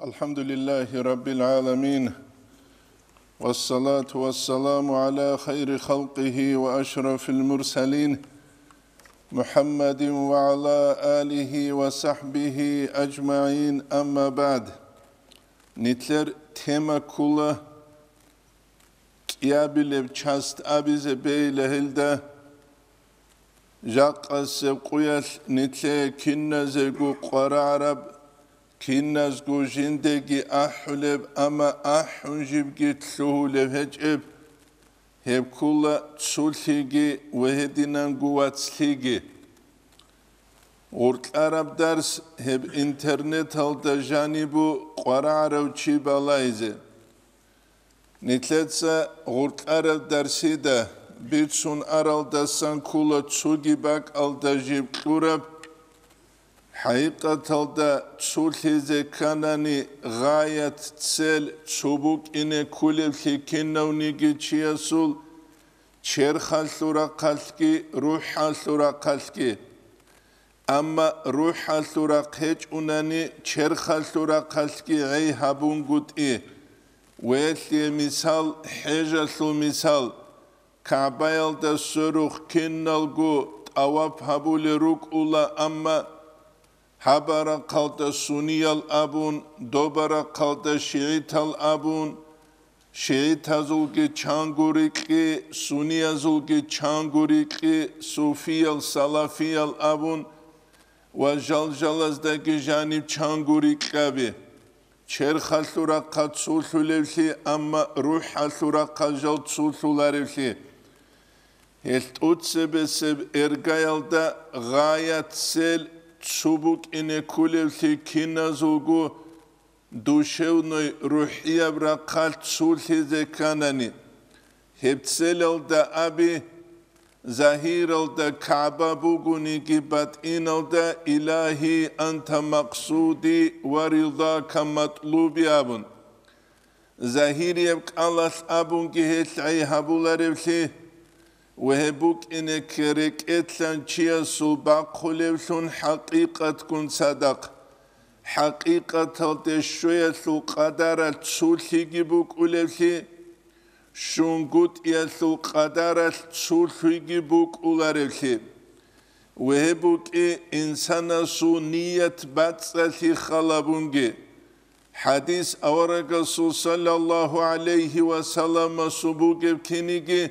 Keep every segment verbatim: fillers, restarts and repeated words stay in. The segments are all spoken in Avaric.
الحمد لله رب العالمين، والصلاة والسلام على خير خلقه وأشرف المرسلين، محمد وعلى آله وصحبه أجمعين، أما بعد. Нилъер тема ккола кӀиабилеб часть абизе бегьила гьелда. Жакъасеб къуялъ нилъее киназего къварагӀараб, киназго жиндеги ахӀулеб, амма ахӀун жибги лъугьулеб гьечӀеб, гьеб ккола цулъиги ва гьединанго вацлъиги. Гъуркьараб дарс гьеб интернеталда жанибу къварагӀарав чи балайзе. Нилъеца гъуркьараб дарсида бицун аралдасан ккола цоги бакӀалда жиб кьураб. ХӀакъикъаталда цулъизе кканани гъаят, цель цо букӀине кколеблъи кинавниги чиясул, черхалъул рахъалъги, рухӀалъул рахъалъги. Амма рухӀалъул рахъ гьечӀунани, черхалъул рахъалъги гӀей гьабунгутӀи. Велъие мисал, хӀежалъул мисал. КагӀбаялда сверухъ киналго тӀаваф гьабулел рукӀула, амма гьаб рахъалда суниял абун, доб рахъалда шигӀитал абун, шигӀитазулги чанго рикьи, суниязулги чанго рикьи, суфиял, салафиял абун ва жал-жалаздаги жаниб чанго рикьаби. Черхалъул рахъа цулъулевлъи, амма рухӀалъул рахъа жал цулъуларевлъи. Гьелъ тӀуцебесеб эргаялда гъаят, цель цо букӀине кколевлъи киназулго душевной, рухӀияб рахъалъ цулъизе кканани, гьеб целалда аби, загьиралда КагӀба бугониги, батӀиналда: «Илагьи, анта макъсуди ва ридака матлуби», – абун. Загьирияб кӀалалъ абунги гьелъ гӀей гьабуларевлъи, ва гьеб букӀине ккей рекӀелъан чиясул бахъулевлъун хӀакъикъатгун цадахъ, хӀакъикъаталде щвеялъул къадаралъ цулъиги букӀулевлъи, щунгутӀиялъул къадаралъ цулъиги букӀуларевлъи. Ва гьеб букӀи инсанасул ният бацӀцӀалъи халабунги. ХӀадис аварагасул саллаллагьу гӀалайгьи ва салламасул бугеб киниги,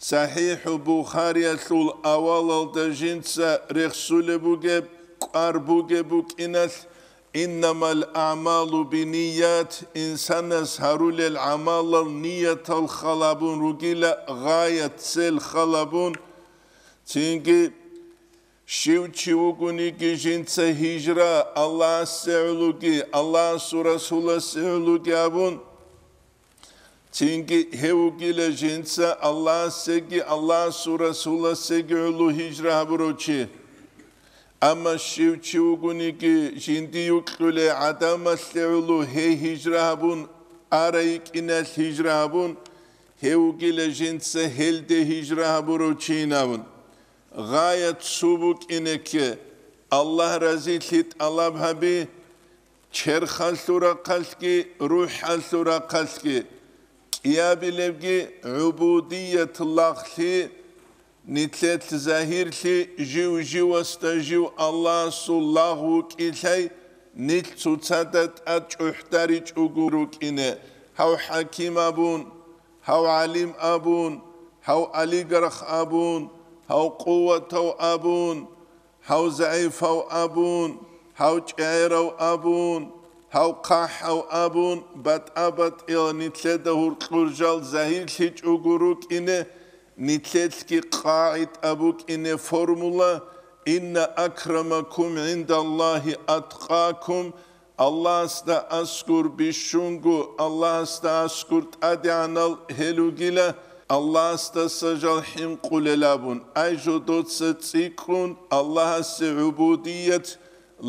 СахӀихӀу Бухариялъул авалалда жинца рехсулеб бугеб, кӀвар бугеб букӀиналъ: «Иннамал аъмалу бинният», инсанас гьарулел гӀамалал ниятал халабун ругила, гъаят, цель халабун. Цинги щив чи вугониги жинца гьижра Аллагьасе гӀологи, Аллагьасул Расуласе гӀологи абун, цинги гьев вугила жинца Аллагьасеги Аллагьасул Расуласеги гӀоло гьижра гьабурав чи. Амма щив чи вугониги жинди юкьулей гӀадамалъе гӀоло гьей гьижра гьабун, ара йикӀиналъ гьижра гьабун, гьев вугила жинца гьелде гьижра гьабурав чийин абун. Гъаят цо букӀине кке, Аллагь разилъи тӀалаб гьаби, черхалъул рахъалъги, рухӀалъул рахъалъги, кӀиабилебги гӀубудият лагълъи, нилъелъ загьирлъи жив-живасда жив Аллагьасул лагъ вукӀилъай, нилъ цоцазда тӀад чӀухӀдаричӀого рукӀине, гьав хӀаким абун, гьав гӀалим абун, гьав олигарх абун, гьав къуватав абун, гьав загӀипав абун, гьав чӀегӀерав абун, гьав хъахӀав абун, батӀа-батӀиял нилъеда гьоркьор жал загьирлъичӀого рукӀине, нилъелъги къагӀида букӀине формула: «Инна акрамакум гӀиндаллагьи аткъакум», Аллагьасда аскӀор бищунго, Аллагьасда аскӀор тӀадегӀанал гьел ругила, Аллагьасдаса жал хӀинкъулел абун, ай жо доца цӀикӀкӀун Аллагьасе гӀубудият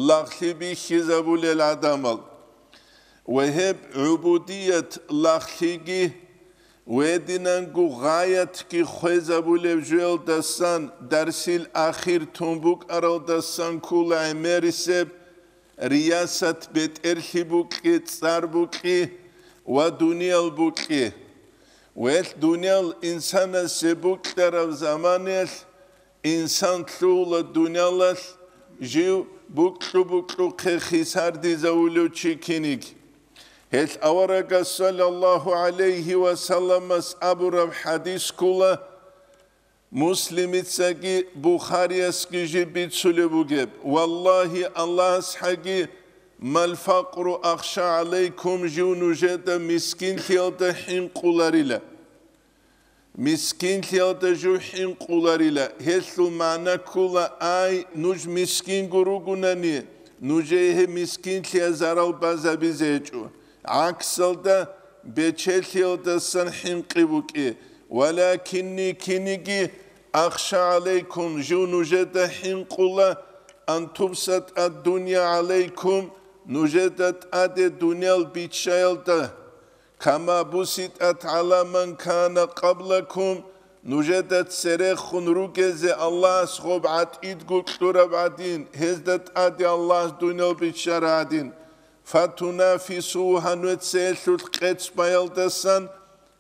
лагълъи бихьизабулел гӀадамал. Ва гьеб гӀубудият лагълъиги гьединанго гъаятги хвезабулев жоялдасан дарсил ахир тун букӀаралдасан ккола гӀемерисеб риясат бетӀерлъи букьи, цӀар букьи ва дуниял букьи. Велъ дуниял инсанасе букьараб заманаялъ инсан лъугьула дуниялалъ жив букьу-букьухъе хисардизавулев чи киниг. Гьелъ аварагас саллаллагьу гӀалайгьи ва салламас абураб хӀадис ккола, Муслимицаги Бухариясги жиб бицулеб бугеб: «Валлагьи, Аллагьасхъаги, мал факъру ахша гӀалайкум, жив нужеда мискинлъиялда хӀинкъуларила». Мискинлъиялда жив хӀинкъуларила, гьелъул магӀна ккола: ай, нуж мискинго ругунани, нужее гьеб мискинлъиялъ зарал базабизе гьечӀо. ГӀаксалда, бечелъиялдасан хӀинкъи букӀи. Валакинни киниги ахша гӀалайкум, жив нужеда хӀинкъула, ан тубсатӀа дунъя гӀалайкум, нужеда тӀаде дуниял биччаялда. Кама буситӀат гӀала ман кана къаблакум, нужеда церехун ругезе Аллагьас гъоб гӀатӀидго кьураб гӀадин, гьезда тӀаде Аллагьас дуниял биччара гӀадин. Фатунафисугьа, нуеца гьелъулъ къец баялдасан,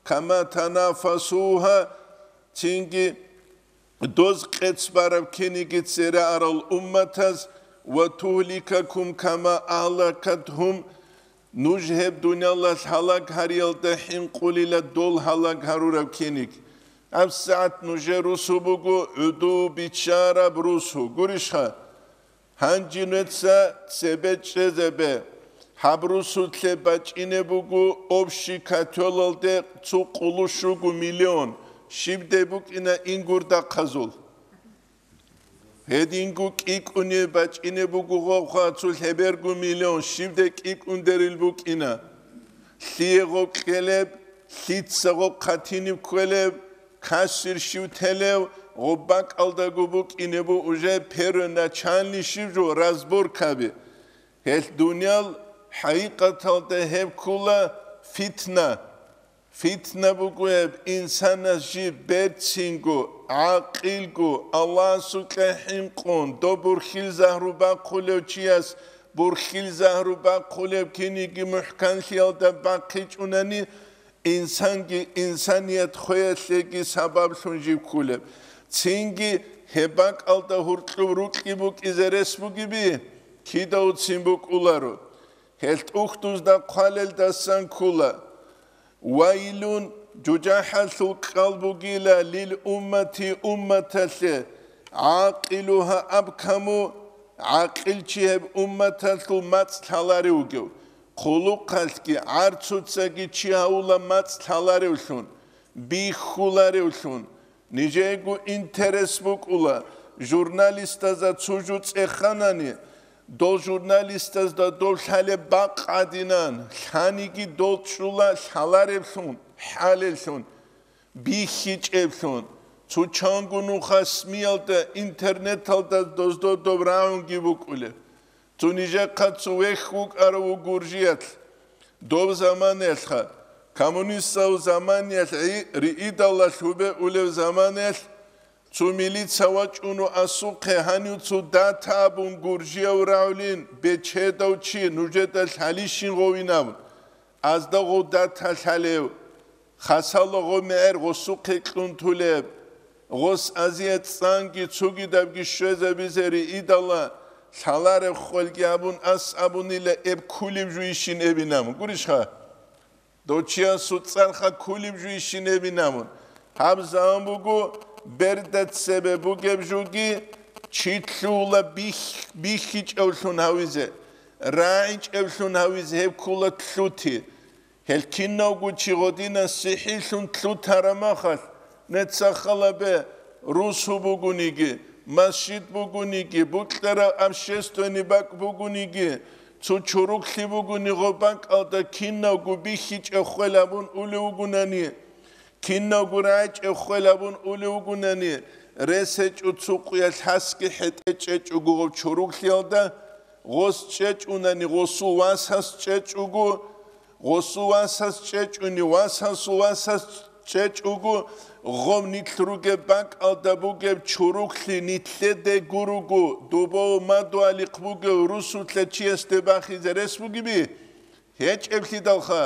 кама танафасугьа, цинги доз къец бараб ккениги цере арал умматаз, ва тугьликакум кама агьлакатгьум, нуж гьеб дуниялалъ гьалаг гьариялда хӀинкъулила дол гьалаг гьарураб ккениг. ГьабсагӀат нужер русу буго гӀуду биччараб русу, гурищха? Гьанже нуеца цебе чӀезабе, гьаб русулъе бачӀине буго общий котелалде цо къулу щуго миллион, щибдай букӀина ингурдахъазул. Гьединго кӀикӀуне бачӀине буго гъовха цо лъеберго миллион, щибдай кӀикӀундерил букӀина. Лъие гъоб кьелеб, лъица гъоб хъатиниб кквелеб, кассир щив телев, гъоб бакӀалдаго букӀине бу уже первоначальный щиб жо, разборкаби. Гьелъ дуниял хӀакъикъаталда гьеб ккула фитна. Фитна буго гьеб, инсанас жиб берцинго, гӀакъилго, Аллагьасукьа хӀинкъун, доб бурхьил загьру бахъулев чияс бурхьил загьру бахъулеб киниги мухӀканлъиялда бахъичӀунани, инсанги инсаният хвеялъеги сабаблъун жиб ккулеб. Цинги гьеб бакӀалда гьуркьуб рукьи букӀизе рес бугеби, кидавцин букӀуларо. Гьел тӀухьдузда хъвалелдасан ккула: «Вайлун, жужахӀалъул кьал бугила лил уммати, умматалъе, гӀакъилугьа абкаму, гӀакъилчи гьеб умматалъул мацӀ лъаларев вугев, хъулухъалъги гӀарцуцаги чи гьавула мацӀ лъаларевлъун, бихьуларевлъун». Нижего интерес букӀула, журналистазда цо жо цӀеханани, дол журналистазда доб лъалеб бакъ гӀадинан, лъаниги дол чӀула лъалареблъун, хӀалеллъун, бихьичӀеблъун, цо чанго нуха СМИ-ялда, интернеталда доздо доб рагӀунги букӀулеб. Цо нижехъа цо вехь вукӀарав вуго Гуржиялъ. Доб заманаялъха, коммунистал заманаялъ гӀи-, риидалалъубе улев заманаялъ, цо милица вачӀуну асухъе гьанив цо дата абун Гуржияв рагӀулин бечедав чи нужеда лъалищин гъовинаб. Азда гъов дата лъалев. Хасало гъо мегӀер гъосухъе кьун тулеб. Гъос азия цӀанги цогидабги щвезабизе риидала, лъалареб хвелги абун ас абунила эб кулеб жуйищин эбинамун. Гурищха? Дов чиясул цӀарха кулеб жуйищин эбинамун. Гьаб заман буго, берда цебе бугеб жуги, чи лъугьула бих-, бихьичӀевлъун гьавизе, рагӀичӀевлъун гьавизе гьеб ккула лъути. Гьел кинавго чи гъодинан сихӀилъун лъутараб махалъ, нецахъала бе, русу бугониги, масжид бугониги, букьараб общественный бакӀ бугониги, цо чуруклъи бугони гъо бакӀалда кинавго бихьичӀеб хвел абун улев вугунани, кинавго рагӀичӀеб хвел абун улев вугунани, рес гьечӀо цо къуялъ гьасги хӀетӀе чӀечӀого гъоб чуруклъиялда, гъос чӀечӀунани гъосул васас чӀечӀого, гъосул васас чӀечӀуни васасул васас чӀечӀого, гъов нилъ ругеб бакӀалда бугеб чуруклъи нилъеде гуруго, дубов мадугьалихъ бугев русулъа чиясде бахизе рес бугеби? ГьечӀеблъидалха,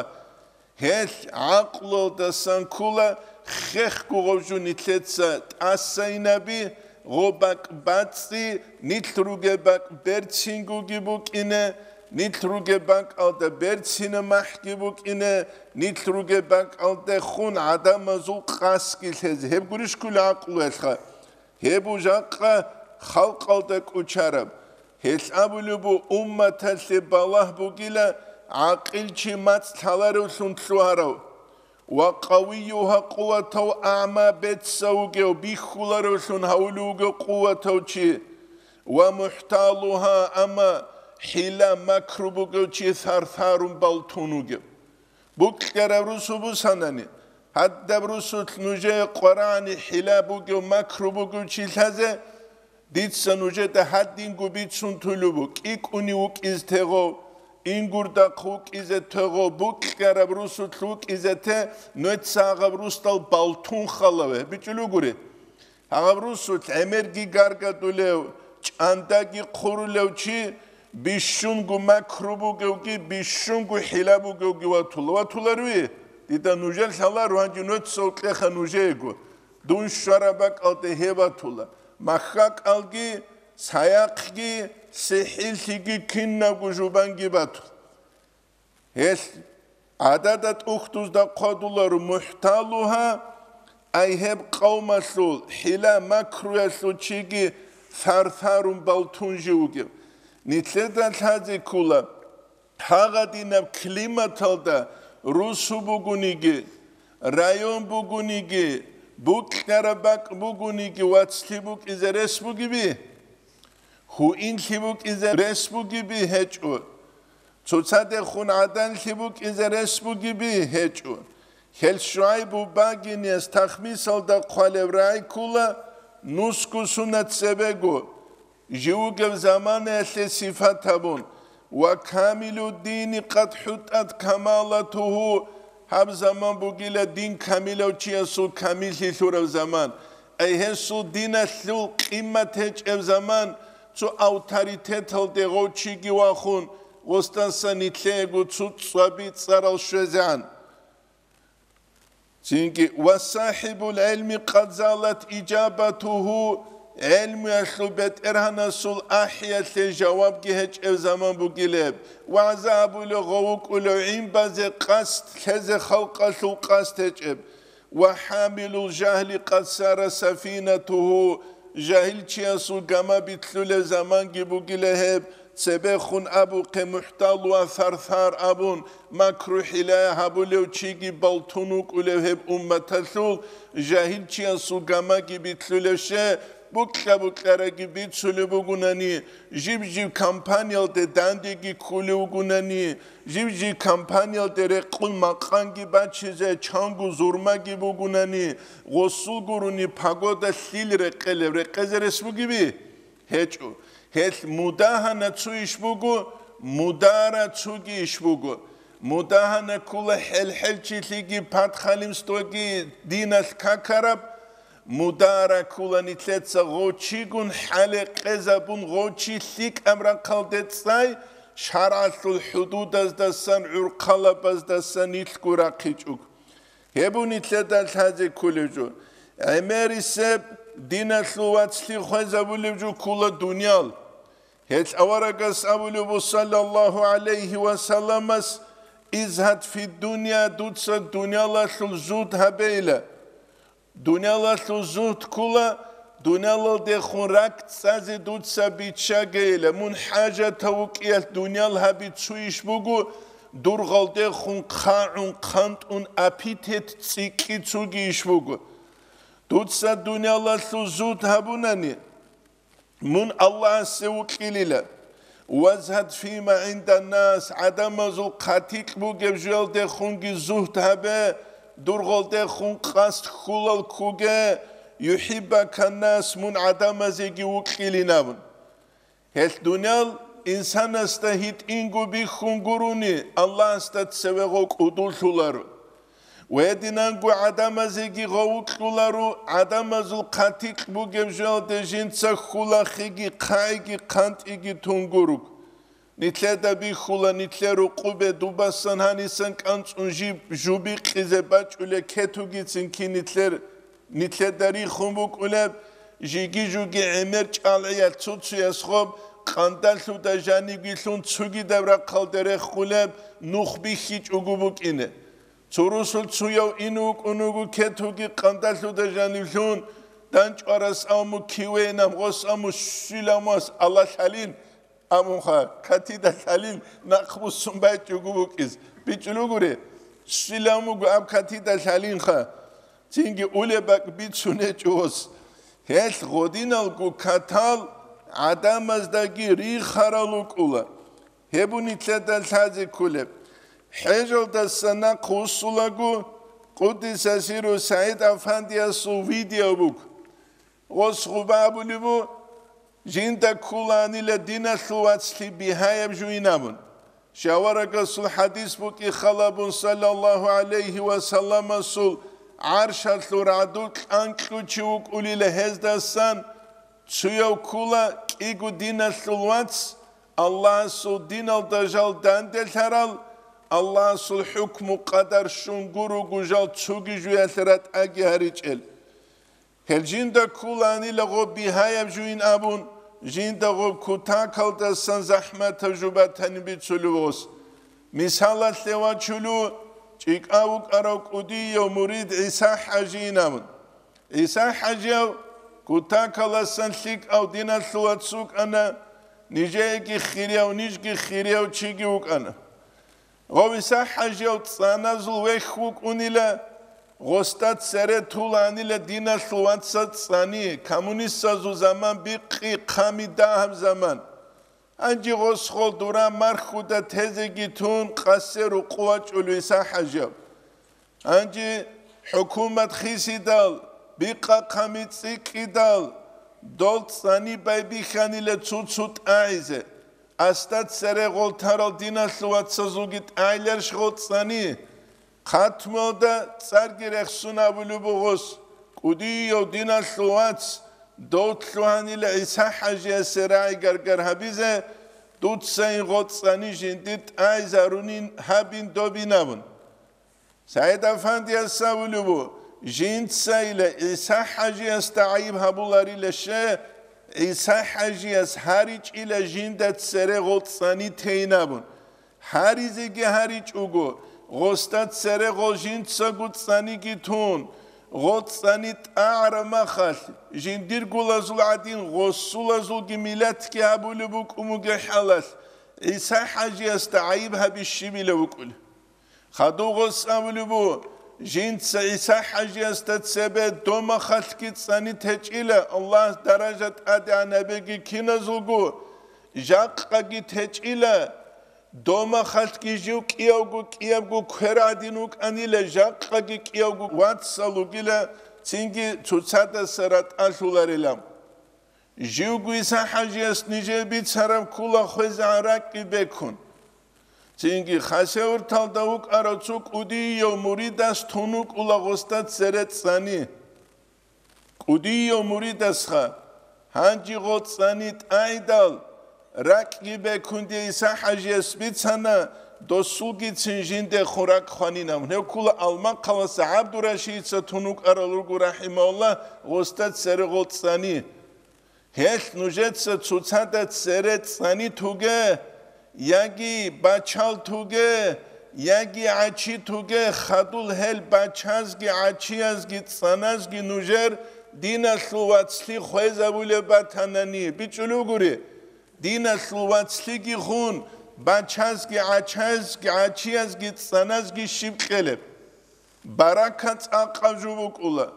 гьелъ гӀакълуялдасан ккола, хехго гъов жо нилъеца тӀасайинаби, гъо бакӀ бацӀцӀи, нилъ ругеб бакӀ берцингоги букӀине, нилъ ругеб бакӀалда берцина махӀги букӀине, нилъ ругеб бакӀалдехун гӀадамазул къасги лъезе. Гьеб гурищ ккола гӀакълуялъха? Гьеб жакъа халкъалда кӀочараб. Гьелъ абулеб бу, умматалъе балагь бугила гӀакъил чи мацӀ лъаларевлъун лъугьарав. Ва къавиюгьа къуватав, агӀма бецав вугев, бихьуларевлъун гьавулев вугев къуватав чи. Ва мухӀталугьа, амма хӀила-макру бугев чи сарсарун балтун вугев. Букьараб русу бусанани, гьадаб русулъ нужее къварагӀани хӀила бугев, макру бугев чи лъазе, дица нужеда гьадинго бицун тулеб бу: кӀикӀкӀуни вукӀизе тегъов, ингурдахъ вукӀизе тегъов, букьараб русулъ вукӀизе те, нуеца гьагъаб русдал балтун халаве. БичӀчӀулев гури. Гьагъаб русулъ гӀемерги гаргадулев, чӀандаги хъурулев чи, бищунго макру бугевги, бищунго хӀила бугевги ватула. Ватуларви? Дида нужер лъаларо, гьанже нуеца укьеха нужеего. Дун щвараб бакӀалде гьеб батула. Махьа-кӀалги, саяхъги, сихӀиллъиги, кинабго жубанги батула. Гьелъ гӀадада тӀухьдузда хъвадуларо мухӀталугьа, ай гьеб къавмалъул хӀила-макруялъул чиги сарсарун балтун жив вугев. Нилъеда лъазе ккола, гьагъадинаб климаталда русу бугониги, район бугониги, букьараб бакӀ бугониги, вацлъи букӀизе рес бугеби? Гьуинлъи букӀизе рес бугеби? ГьечӀо. Цоцадехун гӀаданлъи букӀизе рес бугеби? ГьечӀо. Гьел ШугӀайбу багиниялъ тахмисалда хъвалеб рагӀи ккола, нусго сунат цебего, жив вугев заманаялъе сифат гьабун: «Ва камилу дини къад хӀутӀат камалатугьу», гьаб заман бугила дин камилав чиясул камиллъи лъураб заман, ай гьесул диналъул къимат гьечӀеб заман, цо авторитеталде гъов чиги вахун, гъосдаса нилъеего цо цӀваби цӀарал щвезегӀан. Цинги: «Ва сахибул гӀилми къад залат ижабатугьу», гӀелмуялъул бетӀергьанасул ахӀиялъе жавабги гьечӀеб заман бугилеб, вагӀза абулев гъов вукӀулев гӀин базе къасд лъезе халкъалъул къасд гьечӀеб. «Ва хӀамилул жагьли къад сара сафинатугьу», жагьилчиясул гама битлъулев заманги бугила гьеб, цебехун абухъе мухӀтал ва сарсар абун, макру-хӀилая гьабулев чиги балтун вукӀулев гьеб умматалъул, жагьилчиясул гамаги битлъулев ше, букьа-букьараги бицулеб бугунани, жиб-жиб компаниялде дандеги ккулев вугунани, жиб-жиб компаниялде рекъон макъанги бачизе, чанго зурмаги бугунани, гъосул гурони пагода лъил рекъелеб, рекъезе рес бугеби? ГьечӀо. Гьелъ мудагьана цо иш буго, мудара цоги иш буго. Мудагьана ккола хӀел-хӀелчилъиги, подхалимствоги диналъ какараб, мудара ккола нилъеца гъов чигун хӀале къезабун, гъов чи лъикӀаб рахъалде цӀай, шаргӀалъул хӀудудаздасан, гӀурхъалабаздасан нилъго рахъичӀого. Гьеб бу нилъеда лъазе кколеб жо. ГӀемерисеб диналъул вацлъи хвезабулеб жо ккола дуниял. Гьелъ аварагас абулеб бу, саллаллагьу гӀалайгьи ва салламас: «Изгьад фи дунья», дуца дуниялалъул зугьд гьабейила. Дуниялалъул зугьд ккола, дуниялалдехун ракӀ цӀазе дуца биччагейила. Мун хӀажатав вукӀиялъ дуниял гьаби цо иш буго, дургъалдехун хъагӀун, хъантӀун, апитет цӀикӀкӀи цоги иш буго. Дуца дуниялалъул зугьд гьабунани, мун Аллагьасе вукьилила. «Вазгьад фима гӀинданнас», гӀадамазул хъатикь бугеб жоялдехунги зугьд гьабе, дургъалдехун къасд хьулал ккуге, «юхӀиббаканнас», мун гӀадамазеги вукьилин абун. Гьелъ дуниял инсанасда гьитӀинго бихьун гурони, Аллагьасда цеве гъов кӀудуллъуларо. Гьединанго гӀадамазеги гъов вукьуларо, гӀадамазул хъатикь бугеб жоялде жинца хьулахъеги хъайги хъантӀиги тун гуруг. Нилъеда бихьула, нилъер рукъубе дубасан гьанисан кӀанцӀун жиб жубикъизе бачӀулеб кетугицин ки нилъер, нилъеда рихун букӀулеб, жиги-жуги гӀемер чӀалгӀиялъ цуцуяс гъоб къандалъуда жанибгилъун цугидаб рахъалде реххулеб нух бихьичӀого букӀине. Цо русул цуяв ин вукӀун вуго кетуги къандалъуда жанивлъун, данчӀварас аму кивейнам гъос аму щуламас алалъалин, амунха, катида лъалин нахъ буссун байчӀугу букӀиз. БичӀулугури, щуламугу аб катида лъалинха, цинги улеб бакӀ бицунечӀо гъос. Гьелъ гъодиналго катал гӀадамаздаги рихарал вукӀула. Гьеб нилъеда лъазе кколеб. ХӀежалдаса нахъ вуссулаго, къуддиса сирру СагӀид Афандиясул видео буго. Гъос гъуба абулеб бу, жинда ккуланила диналъул вацлъи бигьаяб жуйин абун. Шаварагасул хӀадис букӀи халабун саллаллагьу гӀалайгьи ва салламасул гӀаршалъул рагӀдул кьанкьучи вукӀулила гьездасан, цуяв ккула кӀиго диналъул вац, Аллагьасул диналда жал данделъарал, Аллагьасул хӀукму-къадар щун гуруго жал цуги жуялъ ратӀаги гьаричӀел. Гьел жинда ккуланила гъоб бигьаяб жуйин абун, жинда гъоб кутакалдасан захӀматаб жубатани бицулев гъос. Мисалалъе вачулев, чӀикӀав вукӀарав кӀудияв мурид ГӀиса ХӀажийин абун. ГӀиса ХӀажияв кутакаласан лъикӀав диналъул вац вукӀана, нижееги хирияв, нижги хирияв чиги вукӀана. Гъов ГӀиса ХӀажияв цӀаназул вехь вукӀунила, гъосда цере туланила диналъул вацал цӀани, коммунистазул заман бикъи хъами дагьаб заман. Гьанже гъос гъол дуран мархуда тезеги тун къасе рукъу вачӀул ГӀиса ХӀажияв. Гьанже хӀукумат хисидал, бикъа-хъами цӀикӀкӀидал, дол цӀани байбихьанила цо-цо тӀагӀизе. Асда цере гъол тарал диналъул вацазулги тӀагӀиларищ гъол цӀани? Хатмалда цӀарги рехсун абулеб бугъос, кӀудияв диналъул вац, дов лъугьанила ГӀиса ХӀажиясе рагӀи-гаргар гьабизе, дуцайин гъол цӀани жиндир тӀагӀизарунин гьабин добин абун. СагӀид Афандияс абулеб бу, жинцайила ГӀиса ХӀажиясда гӀайиб гьабуларила ще, ГӀиса ХӀажияс гьаричӀила жинда цере гъол цӀани тейин абун. Гьаризеги гьаричӀого, гъосда цере гъол жинцаго цӀаниги тун, гъол цӀани тӀагӀараб махалъ, жиндиргулазул гӀадин гъосулазулги миллатги гьабулеб букӀун бугеб хӀалалъ, ГӀиса ХӀажиясда гӀайиб гьаби щибила вукӀулеб? Хадуб гъос абулеб бу, жинца ГӀиса ХӀажиясда цебе дов махалъги цӀани течӀила, Аллагьас даража тӀадегӀанабеги киназулго, жакъаги течӀила, дов махалъги жив кӀиявго кӀиябго квер гӀадин вукӀанила, жакъаги кӀиявго вацал вугила, цинги цоцадаса ратӀалъуларила. Живго ГӀиса ХӀажияс нижее бицараб ккола хвезегӀан ракӀги бекун. Цинги хасевурталда вукӀарав цо кӀудияв муридас тун вукӀула гъосда цере цӀани. КӀудияв муридасха, гьанже гъол цӀани тӀайдал, ракӀги бекунде ГӀиса ХӀажияс бицана, досулгицин жиндехун ракӀ хванинав. Гьев ккола Алмахъаласа ГӀабдурашидица тун вукӀарал руго, рахӀимагьуллагь, гъосда цере гъол цӀани. Гьелъ нужеца цоцазда цере цӀани туге, яги бачал туге, яги гӀачи туге, хадуб гьел бачазги гӀачиязги цӀаназги нужер диналъул вацлъи хвезабулеб батанани, бичӀчӀулев гури, диналъул вацлъиги хун, бачазги гӀачазги гӀачиязги цӀаназги щиб кьелеб? Баракат цӀакъаб жо букӀула.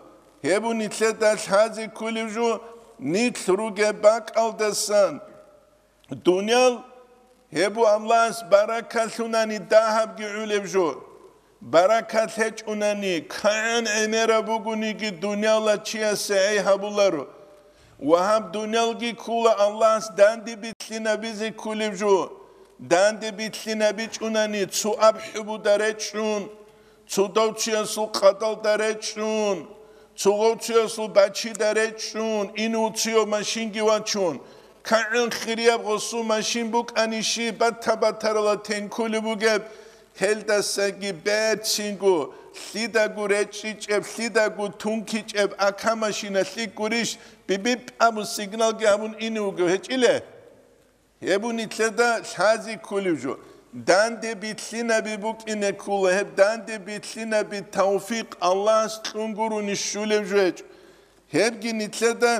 Гьеб нилъеда лъазе кколеб жо, нилъ ругеб бакӀалдасан. Дуниял гьеб Аллагьас баракатлъунани дагьабги гӀолеб жо. Баракат гьечӀунани, кагӀан гӀемераб бугониги, дунияла чиясе гӀей гьабуларо. Ва гьаб дуниялги ккола Аллагьас данде билълъинабизе кколеб жо. Данде билълъинабичӀунани цо аб хӀубуда речӀчӀун, Цо дов чиясул къадалда речӀчӀун, цо гъов чиясул бачида речӀчӀун, инув цо машинги вачун, кагӀан хирияб гъосул машин букӀанищи, бата-батарала тенкулеб бугеб, гьелдасаги берцинго, лъидаго речӀчӀичӀеб, лъидаго тункичӀеб ака машиналъи гурищ, бибип абун сигналги гьабун ине вугев гьечӀила? Гьеб нилъеда лъази кколев жо. Данде билълъинаби букӀине ккола, гьеб данде билълъинаби тавфикъ Аллагьас кьун гурони щолев жо гьечӀо. Гьебги нилъеда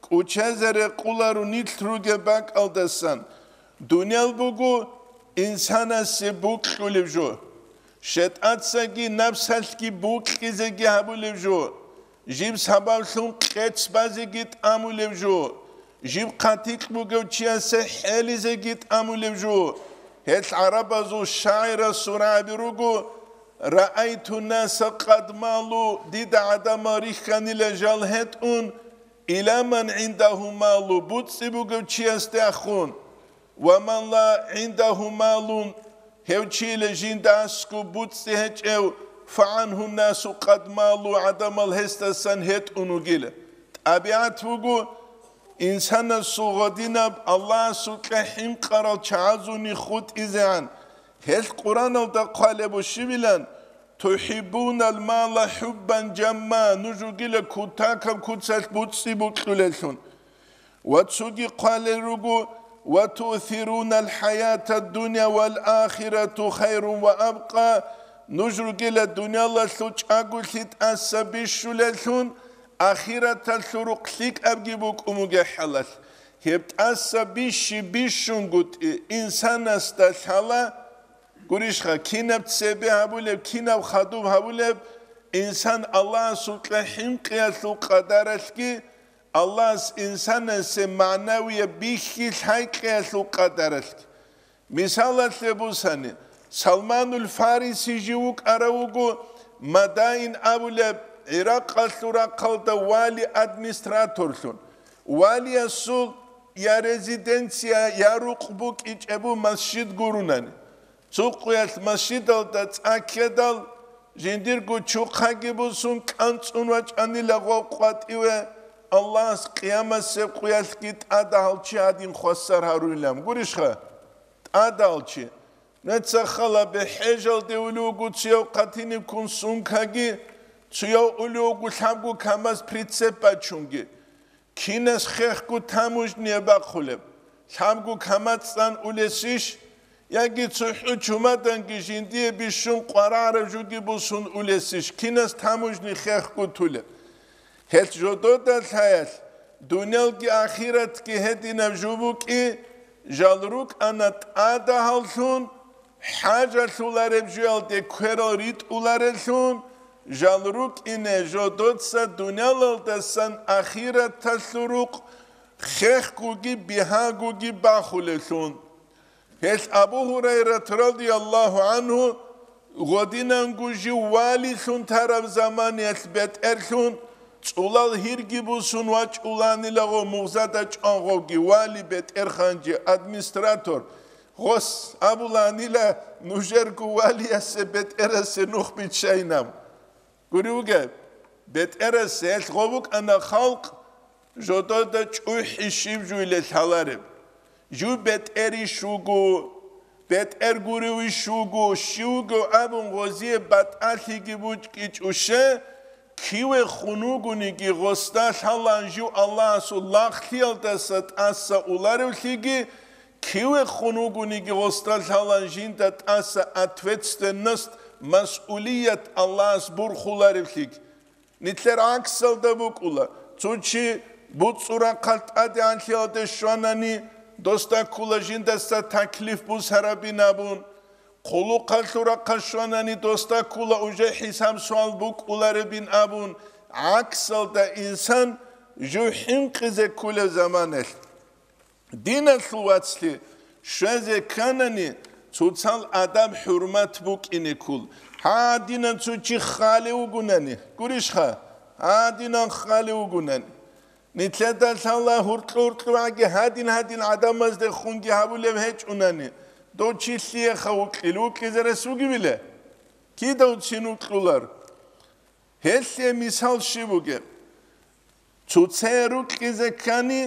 кӀочезаре къуларо нилъ ругеб бакӀалдасан. Дуниял буго инсанасе букьулев жо. ШетӀацаги напсалъги букьизеги гьабулев жо. Жиб сабаблъун къец базеги тӀамулев жо, жиб хъатикь бугев чиясе хӀелизеги тӀамулев жо. Гьел гӀарабазул шагӀирас сургӀаби руго: «Раайту наса къад малу», дида гӀадамал рихьанила жал гьетӀун, «ила ман гӀиндагьу малу», буцӀцӀи бугев чиясде ахун. «Ва ман ла гӀиндагьу малун», гьев чийила жинда аскӀоб буцӀцӀи гьечӀев, «фагӀангьу насу къад малу», гӀадамал гьесдасан гьетӀун вугила. ТӀабигӀат буго, инсанасул гъодинаб Аллагьасукьа хӀинкъарал чагӀазуни хутӀизегӀан. Гьелъ Къураналда хъвалеб бушибилан: «Тухиббунал мала хӀуббан жамма», нуж ругила кутакаб куцалъ буцӀцӀи букьулеллъун. Ва цоги хъвалел руго: «Ва туъсирунал хӀаятад дунья вал ахирату хайрун ва абкъа», нуж ругила дуниялалъул чӀаголъи тӀаса бищулеллъун, ахираталъул рукъ лъикӀабги букӀун бугеб хӀалалъ. Гьеб тӀаса бищи бищунгутӀи инсанасда лъала, гурищха, кинаб цебе гьабулеб, кинаб хадуб гьабулеб, инсан Аллагьасукьа хӀинкъиялъул къадаралъги, Аллагьас инсанасе магӀнавияб бихьи лъай кьеялъул къадаралъ. Мисалалъе бусани, Салманул Фариси жив вукӀарав вуго Мадаин абулеб, ГӀиракъалъул рахъалда вали администраторлъун. Валиясул я резиденция, я рукъ букӀичӀебу масжид гурунани. Цо къуялъ масжидалда цӀа ккедал, жиндирго чухъаги бусун кӀанцӀун вачӀанила гъо къватӀиве, Аллагьас къиямасеб къуялъги тӀадагьал чи гьадин хвасар гьарулилан. Гурищха? ТӀадагьал чи. Нецахъала бехӀежалде улев вуго цуяв хъатиниккун сумкаги, цуяв улев вуго лъабго камаз прицеп бачунги. Кинас хехго таможния бахъулеб? Лъабго камаз цӀан улесищ? Яги цохӀо чумаданги жиндие бищун къварагӀараб жуги бусун улесищ? Кинас таможни хехго тулеб? Гьелъ жодода лъаялъ, дуниялги ахиратги гьединаб жо букӀи, жал рукӀана тӀадагьаллъун, хӀажалъулареб жоялде кверал ритӀулареллъун, жал рукӀине жодоца дуниялалдасан ахираталъул рукъ хехгоги бигьагоги бахулеллъун. Гьелъ Абу Гьурайрат радияллагьу гӀанхӀу гъодинанго жив валилъун тараб заманиялъ бетӀерлъун, цӀулал гьирги бусун вачӀуланилаго мугъзада чӀван гъовги вали, бетӀергьанчи, администратор, гъос абуланила нужерго валиясе бетӀерасе нух биччайинаб. Гури вугеб, бетӀерас гьелъ гъо букӀана халкъ, жодода чӀухӀи щиб жуйилел лъалареб. Жу бетӀерищ вуго, бетӀер гуревищ вуго, щив вуго абун гъозие батӀалъиги бучӀкӀичӀуще, кивехун вугониги гъосда лъалан жив Аллагьасул лагълъиялдаса тӀаса уларевлъиги, кивехун вугониги гъосда лъалан жинда тӀаса ответственность, масъулият Аллагьас бурхуларевлъиги. Нилъер гӀаксалда букӀула, цо чи буцӀцӀурахъалъ тӀадегӀанлъиялде щванани, досда ккула жиндаса таклиф бусарабин абун, хъулухъалъул рахъалъ щванани, досда ккула уже хӀисаб-суал букӀуларебин абун, гӀаксалда инсан жив хӀинкъизе кколеб заманалъ. Диналъул вацлъи, щвезе кканани, цоцал адаб-хӀурмат букӀине ккол. Гьадинан цо чи хали вугунани, гурищха? Гьадинан хали вугунани. Нилъеда лъала гьуркьу-гьуркьугӀаги гьадин-гьадин гӀадамазде хунги гьабулеб гьечӀунани, дов чи лъиеха вукьил, вукьизарас вугевила? Кидавцин вукьулар. Гьелъе мисал щиб бугеб? Цоцае рукьизе ккани,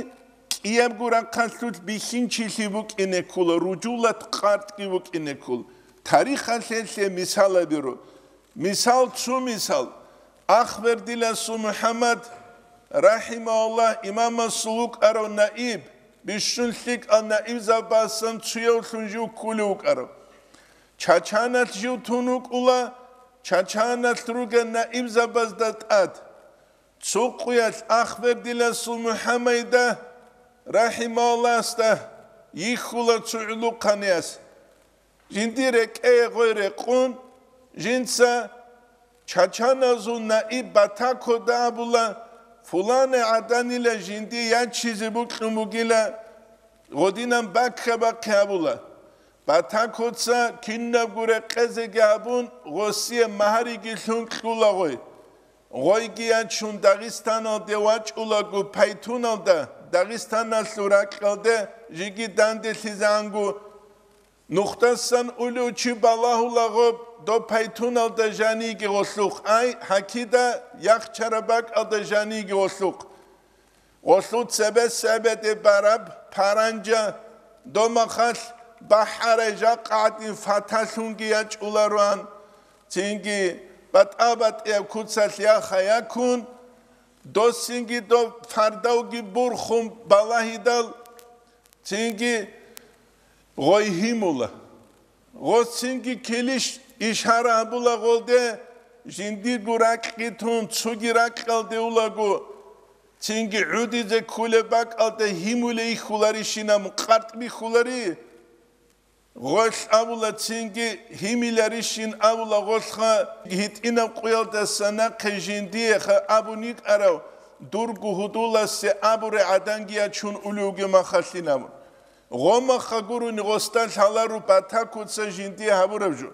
кӀиябго рахъалъулъ бихьинчилъи букӀине ккола, ружулат къартӀги букӀине ккола. Тарихалъ гьелъе мисал абиру. Мисал, цо мисал. Ахбердиласул МухӀаммад, рахӀимагьуллагь, имамасул вукӀарав наиб, бищун лъикӀал наибзабасан цуявлъун жив ккулев вукӀарав. Чачаналъ жив тун вукӀула, Чачаналъ ругел наибзабазда тӀад. Цо къуялъ Ахбердиласул МухӀаммайда, рахӀимагьуллагьасда, йихьула цо гӀулухъанияс. Жиндир рекӀее гъой рекъун, жинца чачаназул наиб Батакода абула, фуланай гӀаданила жиндие ячизе букьун бугила, гъодинан бакка-бахъи абула. Батакоца кинабго рекъезеги абун, гъосие магьариги лъун кьула гъой. Гъойги ячун Дагъистаналде вачӀулаго пайтуналда, Дагъистаналъул ракьалде жеги данделъизегӀанго, нухдасан улев чи балагьула гъоб доб пайтуналда жаниги гъолъухъ, ай, гьакида яхчараб бакӀалда жаниги гъолъухъ. Гъолъул цебесебеде бараб паранжа домахалъ бахӀарай жакъа гӀадин фаталъунги ячӀулароан, цинги батӀа-батӀияб куцалъ яха якун, досинги доб фардавги бурхун балагьидал, цинги гъой гьимула. Гъосинги килищ ишара гьабула гъолде, жиндирго ракьги тун, цоги ракьалде улаго, цинги гӀудизе ккулеб бакӀалда гьимулей хьуларищинаб къартӀ бихьулари. Гъолъ абула цинги гьимиларищин абула гъолъха, гьитӀинаб къуялдаса нахъе жиндиеха абун йикӀарав дурго гьудуласе абурай гӀаданги ячун улевги махалъин абун. Гъомаха гурони гъосда лъалару Батакуца жиндие гьабураб жо.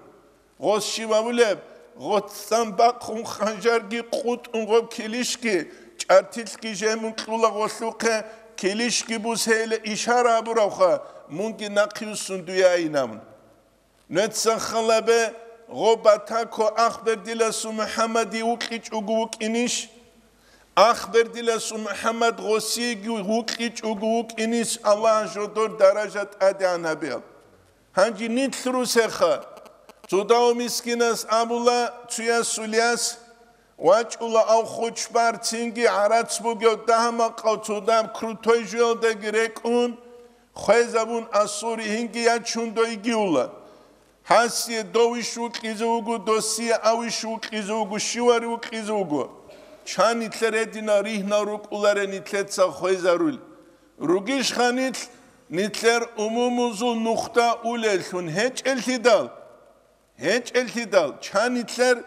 Гъос щиб абулеб? Гъоцан бахъун ханжарги къутӀун гъоб килищги, чӀартилъги жемун кьула гъолъухъе, килищги бусейиле ишара абуравха, мунги нахъюссун дуе айинамун. Нуца халабе, гъо Батако Ахбердиласул МухӀаммади вукьичӀого вукӀинищ? Ахбердиласул МухӀаммад гъосиеги вукьичӀого вукӀинищ Аллагь жодор даража тӀадегӀан гьабияб? Гьанже нилъ русеха, цо дав мискинас абула, цуясул яс вачӀула ав хучбар, цинги гӀарац бугев дагьа-макъав цо даб крутой жуялдаги рекӀун, хвезабун асул ригьинги ячун дойгиула. Гьасие довищ вукьизе вуго, досие авищ вукьизе вуго, щивари вукьизе вуго. Чан нилъер гьединал ригьнал рукӀуларе нилъеца хвезарул. Ругищха нилъ, нилъер умумузул нухда улеллъун гьечӀеллъидал, гьечӀеллъидал, чан нилъер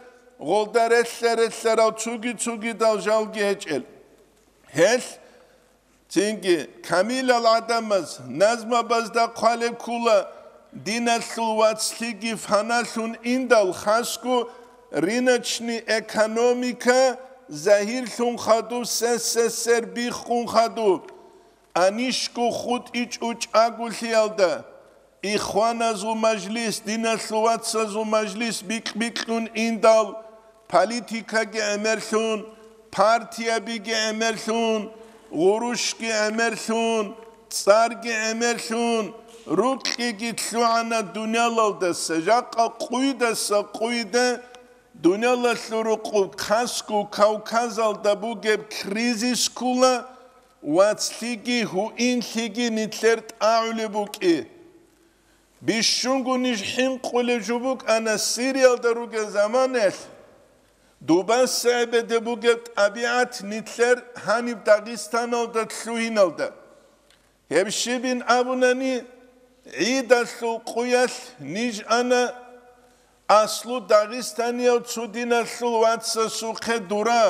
гъолда релълъа-релълъарал цуги-цугидал жалги гьечӀел. Гьелъ цинги камилал гӀадамаз назмабазда хъвалеб ккула, диналъул вацлъиги фаналъун индал хасго рыночный экономика загьирлъун хадуб, СССР биххун хадуб. Анищго хутӀичӀо чӀаголъиялда, Ихваназул мажлис, диналъул вацазул мажлис бикь-бикьун индал, политикаги гӀемерлъун, партиябиги гӀемерлъун, гъурущги гӀемерлъун, цӀарги гӀемерлъун, рукьиги лъугӀана дуниялалдаса, жакъа къуйдаса къуйде дуниялалъул рукъуб хасго Кавказалда бугеб кризис ккула, вацлъиги гьуинлъиги нилъер тӀагӀулеб букӀи. Бищунго ниж хӀинкъулеб жо букӀана Сириялда ругел заманаялъ, дубаса гӀебеде бугеб тӀабигӀат нилъер гьаниб Дагъистаналда лъугьиналда. Гьеб щибин абунани, гӀидалъул къуялъ ниж ана, аслу дагъистанияв цо диналъул вацасухъе дура,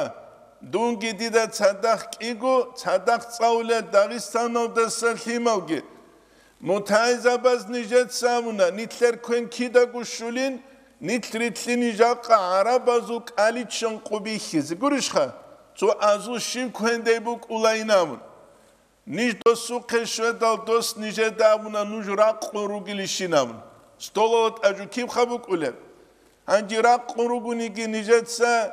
дунги дида цадахъ кӀиго, цадахъ цӀалулел Дагъистаналдаса лъималги. Мутагьизабаз нижеца абуна, нилъер квен кидаго щулин, нилъ рилълъини жакъа гӀарабазул кӀаличчан къубихьизе. Гурищха, цо азул щиб квендай букӀулайин абун. Ниж досухъе щведал, дос нижеда абуна, нуж ракъун ругилищин абун. Столалда тӀажу кибха букӀулеб? Гьанже ракъун ругониги нижеца,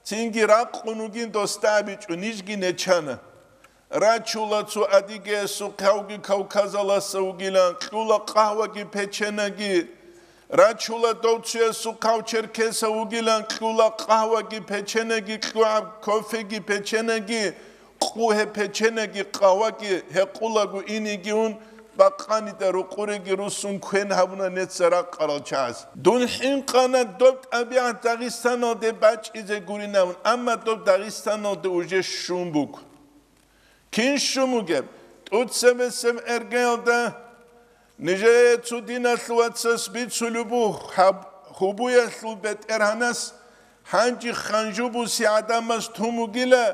цинги ракъун вугин досда абичӀо, нижги нечана. Рачула цо Адыгеясухъавги Кавказаласа вугилан, кьула къагьваги печенаги. Рачула дов цоясухъав черкеса вугилан, кьула къагьваги печенаги, кьугӀаб кофеги печенаги. Къу гьеб печенаги къагьваги гьекъулаго инеги ун, бакъанида рукъуреги руссун квен гьабуна неца ракъарал чагӀаз. Дун хӀинкъана доб тӀабигӀат Дагъистаналде бачӀизе гуринавун, амма доб Дагъистаналде уже щун буго. Кин щун бугеб? ТӀуцабесеб эргаялда нижее цо диналъул вацас бицулеб буго, гьаб гьубуялъул бетӀергьанас гьанже ханжу буси гӀадамаз тун бугила,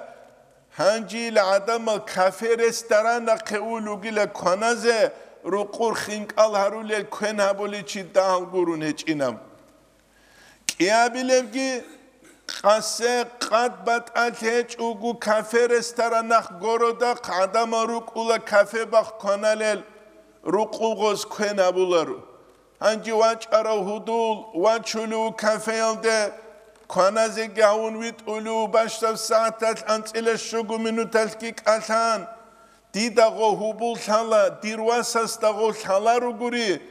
гьанже ил гӀадамал кафе-ресторанахъе улугила кваназе, рукъур хинкӀал гьарулел квен гьабуличи дагьал гурун гьечӀинаб. КӀиабилебги къасе къад батӀалъи гьечӀого кафе-ресторанахъ городахъ гӀадамал рукӀула кафе бахъ кваналел, рукъу гъоз квен гьабуларо. Гьанже вачӀарав гьудул вачулев кафеялде, кваназеги гьавун витӀулев, бащдаб сагӀаталъ анцӀила щуго минуталъги кӀалъан. Дида гъо гьубул лъала, дир васасда гъо лъала ругури.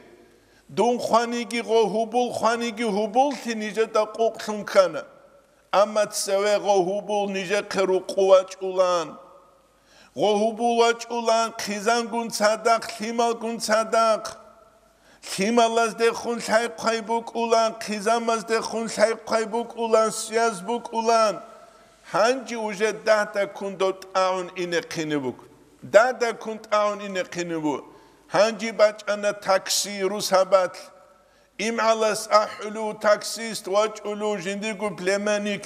Дун хваниги гъо гьубул, хваниги гьубуллъи нижеда къукълъун ккана. Амма цеве гъо гьубул нижехъе рукъу вачӀулан. Гъо гьубул вачӀулан хъизангун цадахъ, лъималгун цадахъ. Лъималаздехун лъай-хъвай букӀулан, хъизамаздехун лъай-хъвай букӀулан, связь букӀулан. Гьанже уже дагьдаккун дов тӀагӀун инехъине буго. Дагьдаккун тӀагӀун инехъине буго. Гьанже бачӀана такси русабалъ. ИмгӀалас ахӀулев таксист вачӀулев жиндирго племянник,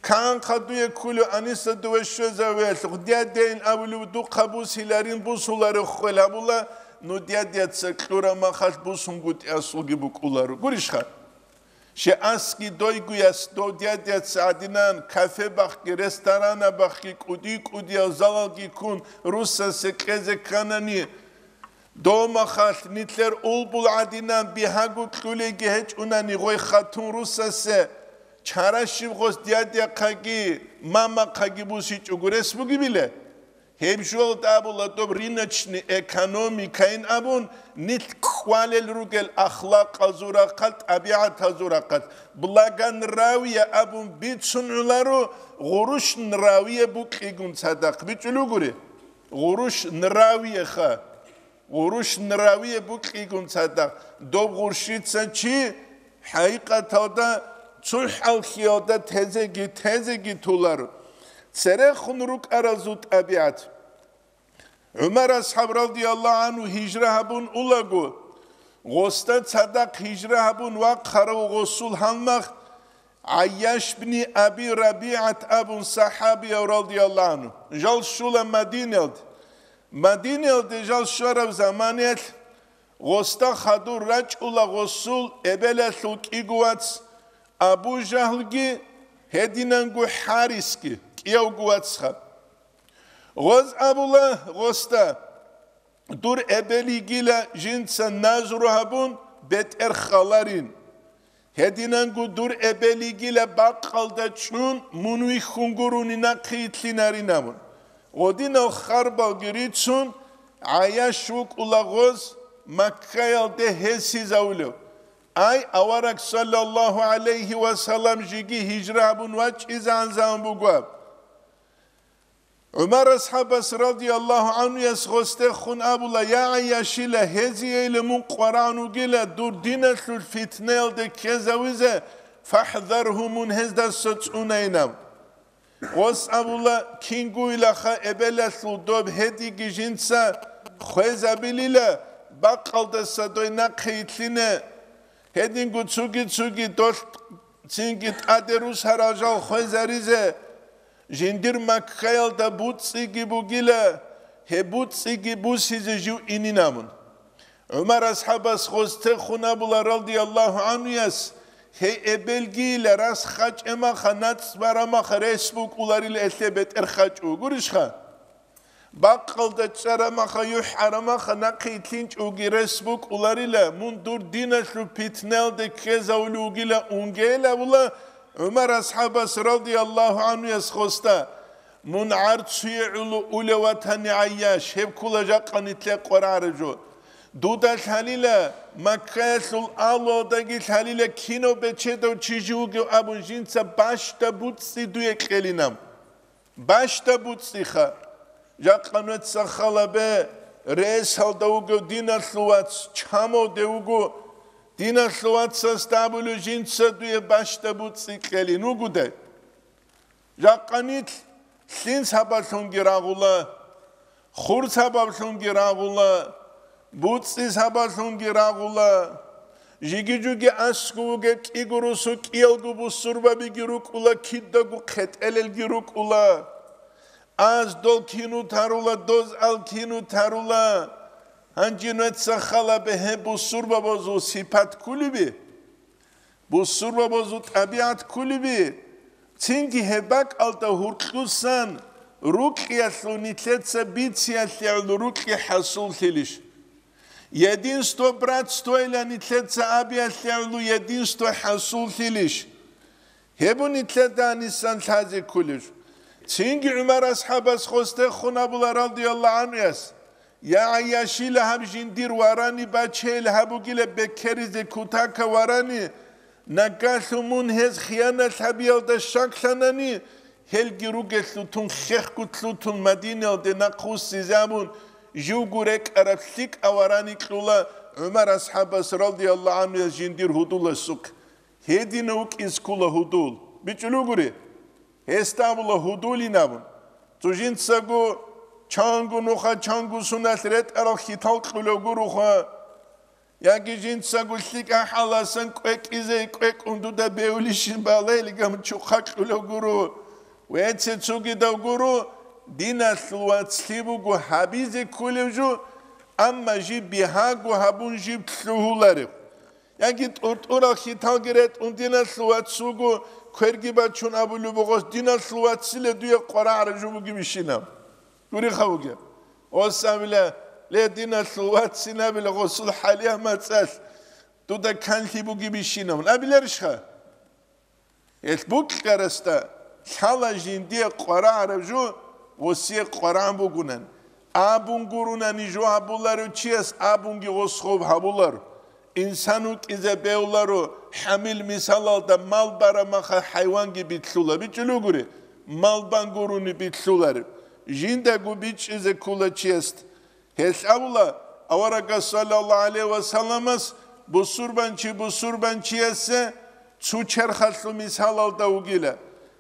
канха дуе ккулев, Аниса, дуве щвезавиялъухъ, дядяин абулев, духъа бусиларин бусуларев хвел гьабула, ну дядяца кьураб махалъ бусунгутӀиасулги букӀуларо. Гурищха? Щай, асги дойгуяс дов дядяца гӀадинан кафебахъги, ресторанабахъги, кӀуди-кӀудиял залалги ккун, русасе кьезе кканани, дов махалъ нилъер улбул гӀадинан бигьаго кьулейги гьечӀунани, гъой хатун русасе чара щиб гъос дядяхъаги мамахъаги бусичӀого рес бугебила? Гьеб жолда абула доб рыночный экономикайин абун, нилъ кквалел ругел ахлакъазул рахъалъ, тӀабигӀатазул рахъалъ, благонравие абун бицун гӀоларо, гъурущ нравие букӀигун цадахъ бичӀчӀулугури. Гъурущ нравиеха. Гъурущ нравие букӀигун цадахъ, доб гъурщица чи хӀакъикъаталда цохӀаллъиялда тезеги, тезеги толаро. Церехун рукӀаразул тӀабигӀат. ГӀумар асхӀаб радияллагьу гӀанхӀу гьижра гьабун улаго, гъосда цадахъ гьижра гьабун вахъарав гъосул гьалмагъ ГӀайяш бни Аби РабигӀат абун сахӀабияв радияллагьу гӀанхӀу жал щула Мадинаялде. Мадинаялде жал щвараб заманаялъ гъосда хадур рачӀула гъосул эбелалъул кӀиго вац Абу Жагьлги гьединанго ХӀарисги, кӀиявго вацха. Гъоз абула гъосда: «Дур эбел йигила жинца назру гьабун бетӀер халарин. Гьединанго дур эбел йигила бакъалда чӀун мун вихьун гурони нахъе итлъинарин», – абун. Гъодинал харбалги рицун, ГӀайяш вукӀула гъоз Маккаялде гьесизавулев. Ай, авараг саллаллагьу гӀалайгьи ва саллам жеги гьижра гьабун вачӀизегӀан заман буго аб. ГӀумар асхӀабас радияллагьу гӀанхӀуяс гъосдехун абула: «Я ГӀайяшила, гьезиейила мун къварагӀун вугила дур диналъул фитнаялде ккезавизе, фахӀзаргьу, мун гьездаса цӀунайин», – аб. Гъос абула: «Кингуилаха эбелалъул доб гьедиги жинца хвезабилила бакъалдаса дой нахъе итлъине, гьединго цуги-цуги долъ цинги тӀаде русарал жал хвезаризе, жиндир Маккаялда буцӀцӀиги бугила, гьеб буцӀцӀиги бусизе жив инин», – абун. ГӀумар асхӀабас гъоз техун абула радияллагьу гӀанхӀуяс: «Гьей эбелгийила, рас хачӀемаха, нацӀ барамаха, рес букӀуларила гьелъе бетӀер хачӀу, гурищха?» Бакъалда чӀарамаха, юхӀарамаха, нахъе итлъинчӀев вугев рес букӀуларила, мун дур диналъул питналде ккезавулев вугила, унгейилавула ГӀумар асхӀабас радияллагьу гӀанхуяс хоста. Мун гӀарцуе гӀоло улев ватани, ГӀайяш, гьеб ккула жакъа нилъее къваригӀараб жо. Дуда лъалила, Маккаялъул агьлуялдаги лъалила, кинав бечедав чи жив вугев абун жинца бащда буцӀцӀи дуе кьелинаб. Бащда буцӀцӀиха. Жакъа нуца халабе, ресалда вугев диналъул вац, чамавде вуго, диналъул вацасда абулев жинца дуе бащда буцӀцӀи кьелин вугодай. Жакъа нилъ лъин сабаблъунги рагъула, хур сабаблъунги рагъула, буцӀцӀи сабаблъунги рагъула, жиги-жуги аскӀов вугев кӀиго росу кӀиялго бусурбабиги рукӀула, кидаго хъетӀелелги рукӀула. Аз дол кину тарула, доз ал кину тарула. Гьанже нуца халабе, гьеб бусурбабазул сипат кколеби? Бусурбабазул тӀабигӀат кколеби? Цинги гьеб бакӀалда гьуркьусан рукьиялъул нилъеца бициялъе гӀоло рукьи хӀасуллъилищ? Единство братствойилан нилъеца абиялъе гӀоло единство хӀасуллъилищ? Гьеб нилъеда гьанисан лъазе кколеб жо. Цинги ГӀумар асхӀабас хостехун абула радияллагьу гӀанхуяс: «Я ГӀайяшила, гьаб жиндир варани бачейил гьабугила, беккеризе кутака варани, нагагьлъун мун гьез хиянат гьабиялда щаклъанани, гьелги ругелъул тун хехго лъутун Мадинаялде нахъвуссизе абун, живго рекӀараб лъикӀав варани кьула». ГӀумар асхӀабас радияллагьу гӀанхуяс жиндир гьудуласухъ. Гьединав вукӀине ккола гьудул. БичӀчӀулев гури? Гьесда абула гьудулин абун. Цо жинцаго чанго нуха, чанго суналъ ретӀарал хьитал кьулев гуроха, яги жинцаго лъикӀа хӀаласан кӀвекӀизе кӀвекӀун дуда бевлищин балайилан гьабун чухъа кьулев гуро. Вецце цогидав гуро, диналъул вацлъи буго гьабизе кколев жо, амма жиб бигьаго гьабун жиб лъугьуларев. Яги тӀуртӀурал хьиталги ретӀун диналъул вацго кверги бачун абулеб бугос, диналъул вацлъила дуе къварагӀараб жо бугебищинаб? Гуриха бугеб. Гъос абила, ле, диналъул вацинабила гъосул хӀалия мацӀалъ дуда канлъи бугебищинаб? Абиларищха? Гьелъ букьарасда лъала жиндие къварагӀараб жо гъосие къварагӀан бугунан. Абун гурунани жо гьабуларев чияс абунги гъос гъоб гьабулар. Инсан вукӀизе бегьуларо, хӀамил мисалалда мал бараб маха хӀайванги битлъула. БичӀчӀулев гури, мал бан гуруни битлъулареб. Жиндаго бичӀчӀизе ккола чиясда. Гьелъ абула, аварагас саллаллагьу гӀалайгьи ва салламас бусурбанчи бусурбанчиясе цо черхалъул мисалалда вугила.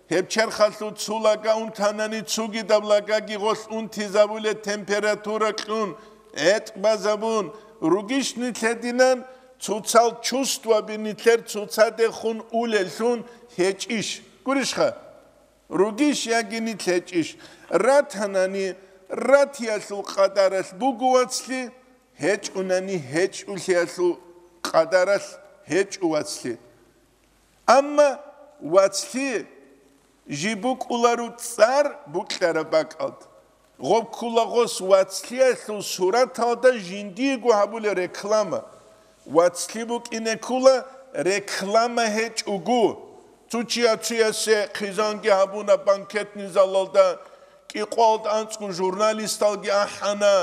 Гьеб черхалъул цо лага унтанани, цогидаб лагаги гъолъ унтизабулеб температура кьун, гӀетӀ базабун, ругищ нилъ гьединан, цоцал чувствоби нилъер цоцадехун улеллъун гьечӀищ? Гурищха? Ругищ яги нилъ гьечӀищ? Ратанани, ратиялъул къадаралъ буго вацлъи, гьечӀунани, гьечӀулъиялъул къадаралъ гьечӀо вацлъи. Амма вацлъи жиб букӀуларо цӀар букьараб бакӀалда. Гъоб ккола гъос вацлъиялъул сураталда жиндиего гьабулеб реклама. Вацлъи букӀине ккола реклама гьечӀого. Цо чиясе хъизанги гьабуна банкетный залалда, кӀикъвалда анцӀго журналисталги ахӀана,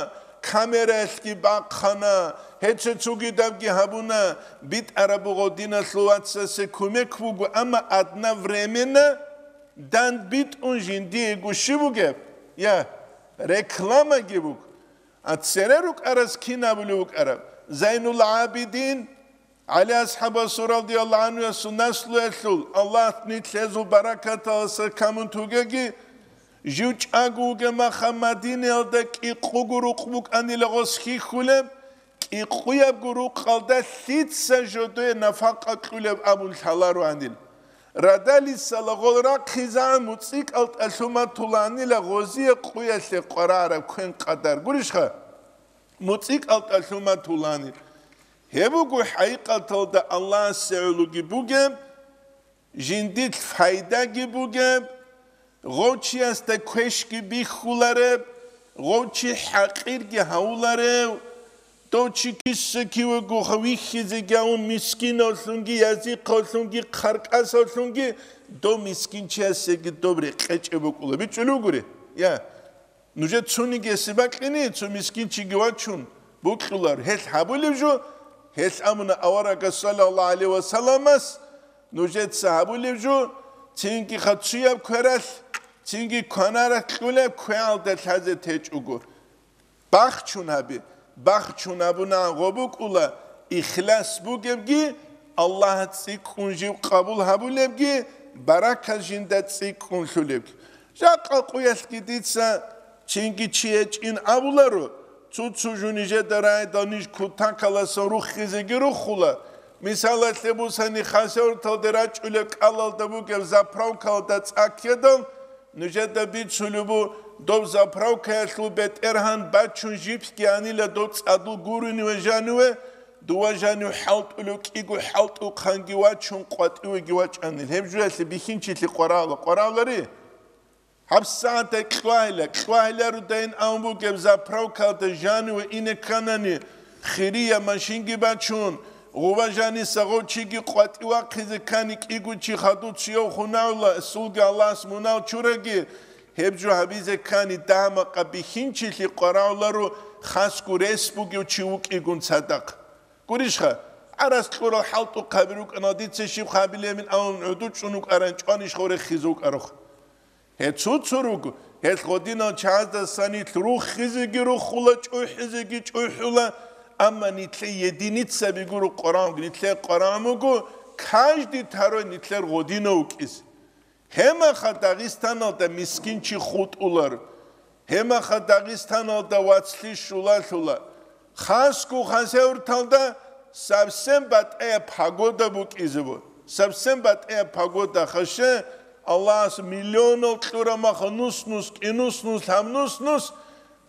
камераялъги бахъана, гьеце цогидабги гьабуна, битӀараб буго диналъул вацасе кумек буго, амма одновременно дандбитӀун жиндиего щиб бугеб? Я, рекламаги буго. А цере рукӀарас кин абулев вукӀараб? Зайнул ГӀабидин ГӀали асхӀабасул радияллагьу гӀанхуясул наслуялъул, Аллагь нилъ гьезул баракаталдаса камун тугеги, жив чӀаго вугеб маха Мадинаялда кӀикъуго рукъ букӀанила гъос хьихьулеб, кӀикъуябго рукъалда лъица жодое нафакъа кьулеб абун лъалароанил. Радалисала гъол рахъизегӀан муцӀикӀал тӀалъума туланила гъозие къуялъе къварагӀараб квен къадар. Гурищха? МуцӀикӀал тӀалъума тулани. Гьеб буго хӀакъикъаталда Аллагьасе гӀологи бугеб, жиндилъ пайдаги бугеб, гъов чиясда квешги бихьулареб, Гъов чи хӀакъирги гьавуларев, дов чи киса-кивего вихьизеги гьавун, мискинавлъунги, язихъавлъунги, хъаркӀасавлъунги, дов мискинчиясеги доб рекъечӀеб букӀула. БичӀчӀулев гури? Я. Нужер цониги эсиб бакьине, цо мискинчиги вачун букьулар. Гьелъ гьабулеб жо, гьелъ амуна аварагас, саллаллагьу гӀалайгьи ва салламас, нужеца гьабулеб жо, цинги хъацуяб квералъ, цинги кванаралъ кьулеб квегӀалда лъазе течӀого. Бахчун гьабе, бахчун гьабуна гъо букӀула, ихлас бугебги, Аллагь цӀикӀкӀун жив къабул гьабулебги, баракат жинда цӀикӀкӀунлъулебги. Жакъа къуялъги дица чинги чи гьечӀин абуларо, цо-цо жо нижеда рагӀидал ниж кутакаласан руххизеги руххула. Мисалалъе бусани, Хасавюрталде рачӀулеб кӀалалда бугеб заправкалда цӀа ккедал, нужеда бицулеб бу, доб заправкаялъул бетӀергьан бачун жиплъги анила доб цӀадул гуруниве жаниве, дова жанив хӀалтӀулев кӀиго хӀалтӀухъанги вачун къватӀивеги вачӀанил. Гьеб жоялъе бихьинчилъи къварагьула, къварагьулари? ГьабсагӀатда кьвагьила, кьвагьила рудайин абун бугеб заправкалда жаниве ине кканани, хирия машинги бачун, гъува жаниса гъов чиги къватӀив вахъизе ккани кӀиго чи хадув цуяв хунавла, эсулги Аллагьас мунал чураги, гьеб жо гьабизе ккани дагьа-макъа бихьинчилъи къварагьуларо, хасго рес бугев чи вукӀигун цадахъ. Гурищха, гӀарац кьурал хӀалтӀухъаби рукӀана, дица щиб хъабилебин абун гӀодов чӀун вукӀаран чӀванищха рехизе вукӀарухъ. Гьеб цо-цо руго, гьелъ гъодинал чагӀаздаса нилъ руххизеги руххула, чӀухӀизеги чӀухӀула, амма нилъее единицаби гуро къварагӀун, нилъее къварагӀун буго, каждый второй нилъер гъодинав вукӀизе. Гьемаха Дагъистаналда мискинчи хутӀулар, гьемаха Дагъистаналда вацлъи щулалъула. Хасго Хасавюрталда совсем батӀаяб погода букӀизе буго. Совсем батӀаяб погода хаше, Аллагьас миллионал кьурамаха нус-нус, кӀинус-нус, гьабнус-нус,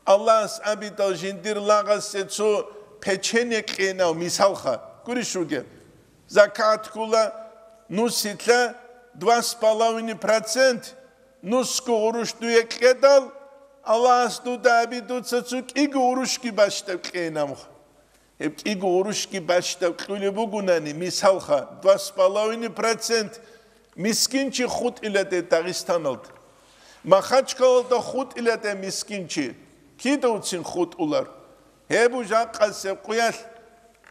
Аллагьас абидал жиндир лагъасе цо печение кьенав мисалха. Гурищ ругел. Закат ккула нусилъа два с половиной процент, нусго гъурущ дуе кьедал, Аллагьас дуда аби дуца цо кӀиго гъурущги бащдаб кьейин абха. Гьеб кӀиго гъурущги бащдаб кьулеб бугунани, мисалха, два с половиной процент мискинчи хутӀила де Дагъистаналда. Махачкалалда хутӀила де мискинчи. Кидавцин хутӀулар? Гьеб жакъасеб къуялъ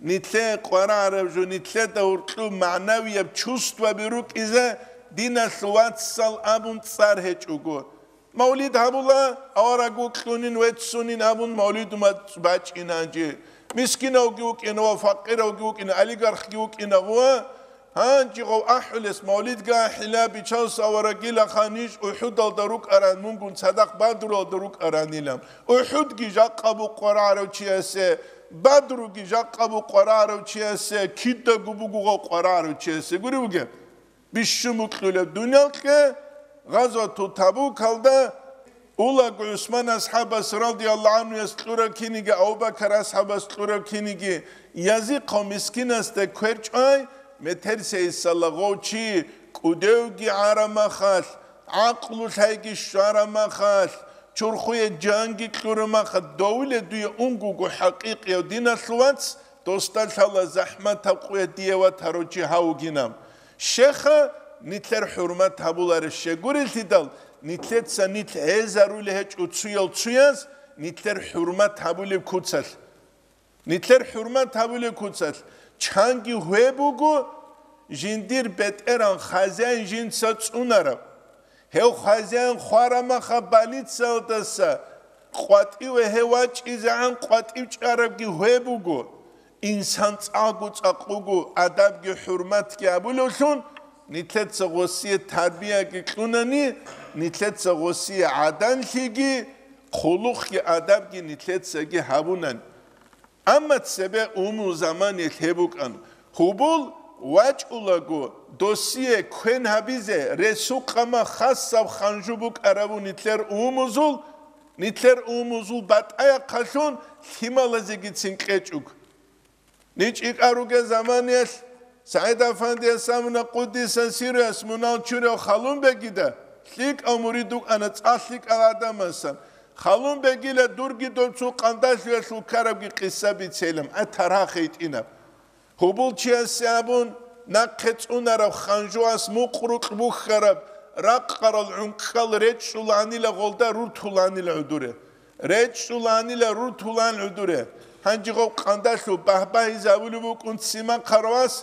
нилъее къварагӀараб жо, нилъеда гьоркьоб магӀнавияб чувстваби рукӀизе диналъул вацал абун цӀар гьечӀого. Мавлид гьабула, авараг вукьунин, веццунин абун мавлидумат бачӀина гьанже. Мискинавги вукӀина ва факъиравги вукӀина, олигархги вукӀина гъуа. Гьанже гъов ахӀулес мавлидга ахӀила, бичалса аварагилаха ниж УхӀудалда рукӀаран, мунгун цадахъ Бадруялда рукӀаранилан. УхӀудги жакъа букъварарав чиясе, Бадруги жакъа букъварарав чиясе, кидаго буго гъов къварарав чиясе. Гури бугеб? Бищун букьулеб дунялкье, гъазвату Табукалда улаго ГӀусман асхӀабас радияллагьу гӀанхуяс кьураб киниги, Абу-Бакар асхӀабас кьураб киниги, язихъав мискинасда кверчӀвай, метерсейсала гъов чи кӀудевги гӀарамахалъ, гӀакълу лъайги щварамахалъ, чурхуе жанги кьурамахалъ, довуле дуе унгуго хӀакъикъияв диналъул вац, досда лъала захӀматаб къуя дие ватарав чи гьав вугинаб. Щеха, нилъер хӀурмат гьабулареб щегурелъидал, нилъеца нилъ гӀезарули гьечӀо цуял цуяз, нилъер хӀурмат гьабулеб куцалъ. Нилъер хӀурмат гьабулеб куцалъ. Чанги гьве буго, жиндир бетӀеран хазяин жинца цӀунараб. Гьев хазяин хварамаха балицаялдаса къватӀиве гьев вачӀизегӀан къватӀив чӀарабги гьве буго. Инсан цӀакъго-цӀакъуго адабги хӀурматги гьабулевлъун, нилъеца гъосие тарбияги кьунани, нилъеца гъосие гӀаданлъиги, хъулухъги адабги нилъецаги гьабунани. Амма цебе умумул заманиялъ гьеб букӀан. Гьубул вачӀулаго досие квен гьабизе ресукъама хасаб ханжу букӀараву нилъер умумузул, нилъер умумузул батӀаяхъалъун лъималазегицин кьечӀуг. НичӀикӀа ругел заманиялъ СагӀид-афандияс абуна, къуддиса сирругьу, мунал чурав Халунбегида лъикӀав мурид вукӀана цӀа лъикӀал гӀадамасан. Халун бегила дурги доб цо къандалъуялъул ккарабги къиса бицейилан, а таргьа хейтӀинаб. Гьубулчиясе абун, нахъе цӀунараб ханжугьас мукърукь бухьараб ракъарал гӀункӀкӀал речӀчӀуланила гъолда руртуланила гӀудуре. РечӀчӀуланила руртулан гӀудуре. Гьанже гъов къандалъу багьбагьизабулеб букӀун ццимахъарав вас,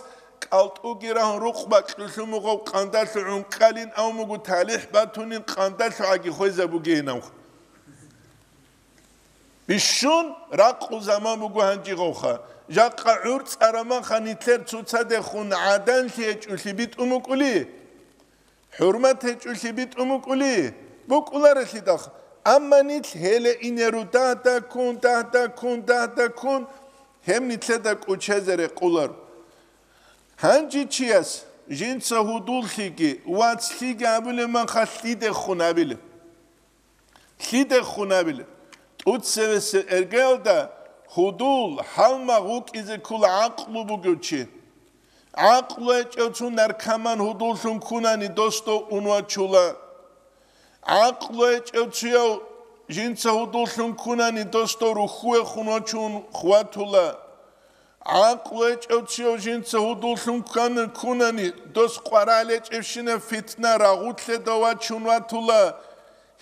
кӀалтӀуги рагьун рукъ бакьулъун буго гъов къандалъу гӀункӀкӀалин, ав мугу талихӀ батунин къандалъу гӀаги хвезабугейинав. Бищун ракъу заман буго гьанжи гъовха. Жакъа гӀур цӀарамаха нилъер цоцадехун гӀаданлъи гьечӀулъи битӀун букӀули, хӀурмат гьечӀулъи битӀун букӀули, букӀуларелъидалха. Амма нилъ гьеле инеру дагьдаккун, дагьдаккун, дагьдаккун, гьеб нилъеда кӀучезе рекъулар. Гьанжи чияс жинца гьудуллъиги, вацлъиги абулеб манха лъидехун абилеб? Лъидехун абилеб? ТӀуцевесев эргеялда гьудул, гьалмагъ вукӀизе ккола гӀакълу бугев чи. ГӀакълу гьечӀев цо наркоман гьудуллъун ккунани досдов ун вачула. ГӀакълу гьечӀев цояв жинца гьудуллъун ккунани досдов рухьувехун вачун хватула. ГӀакълу гьечӀев цояв жинца гьудуллъун ккан-, ккунани, дос къварал гьечӀебщинаб фитна рагъулъеда вачун ватула,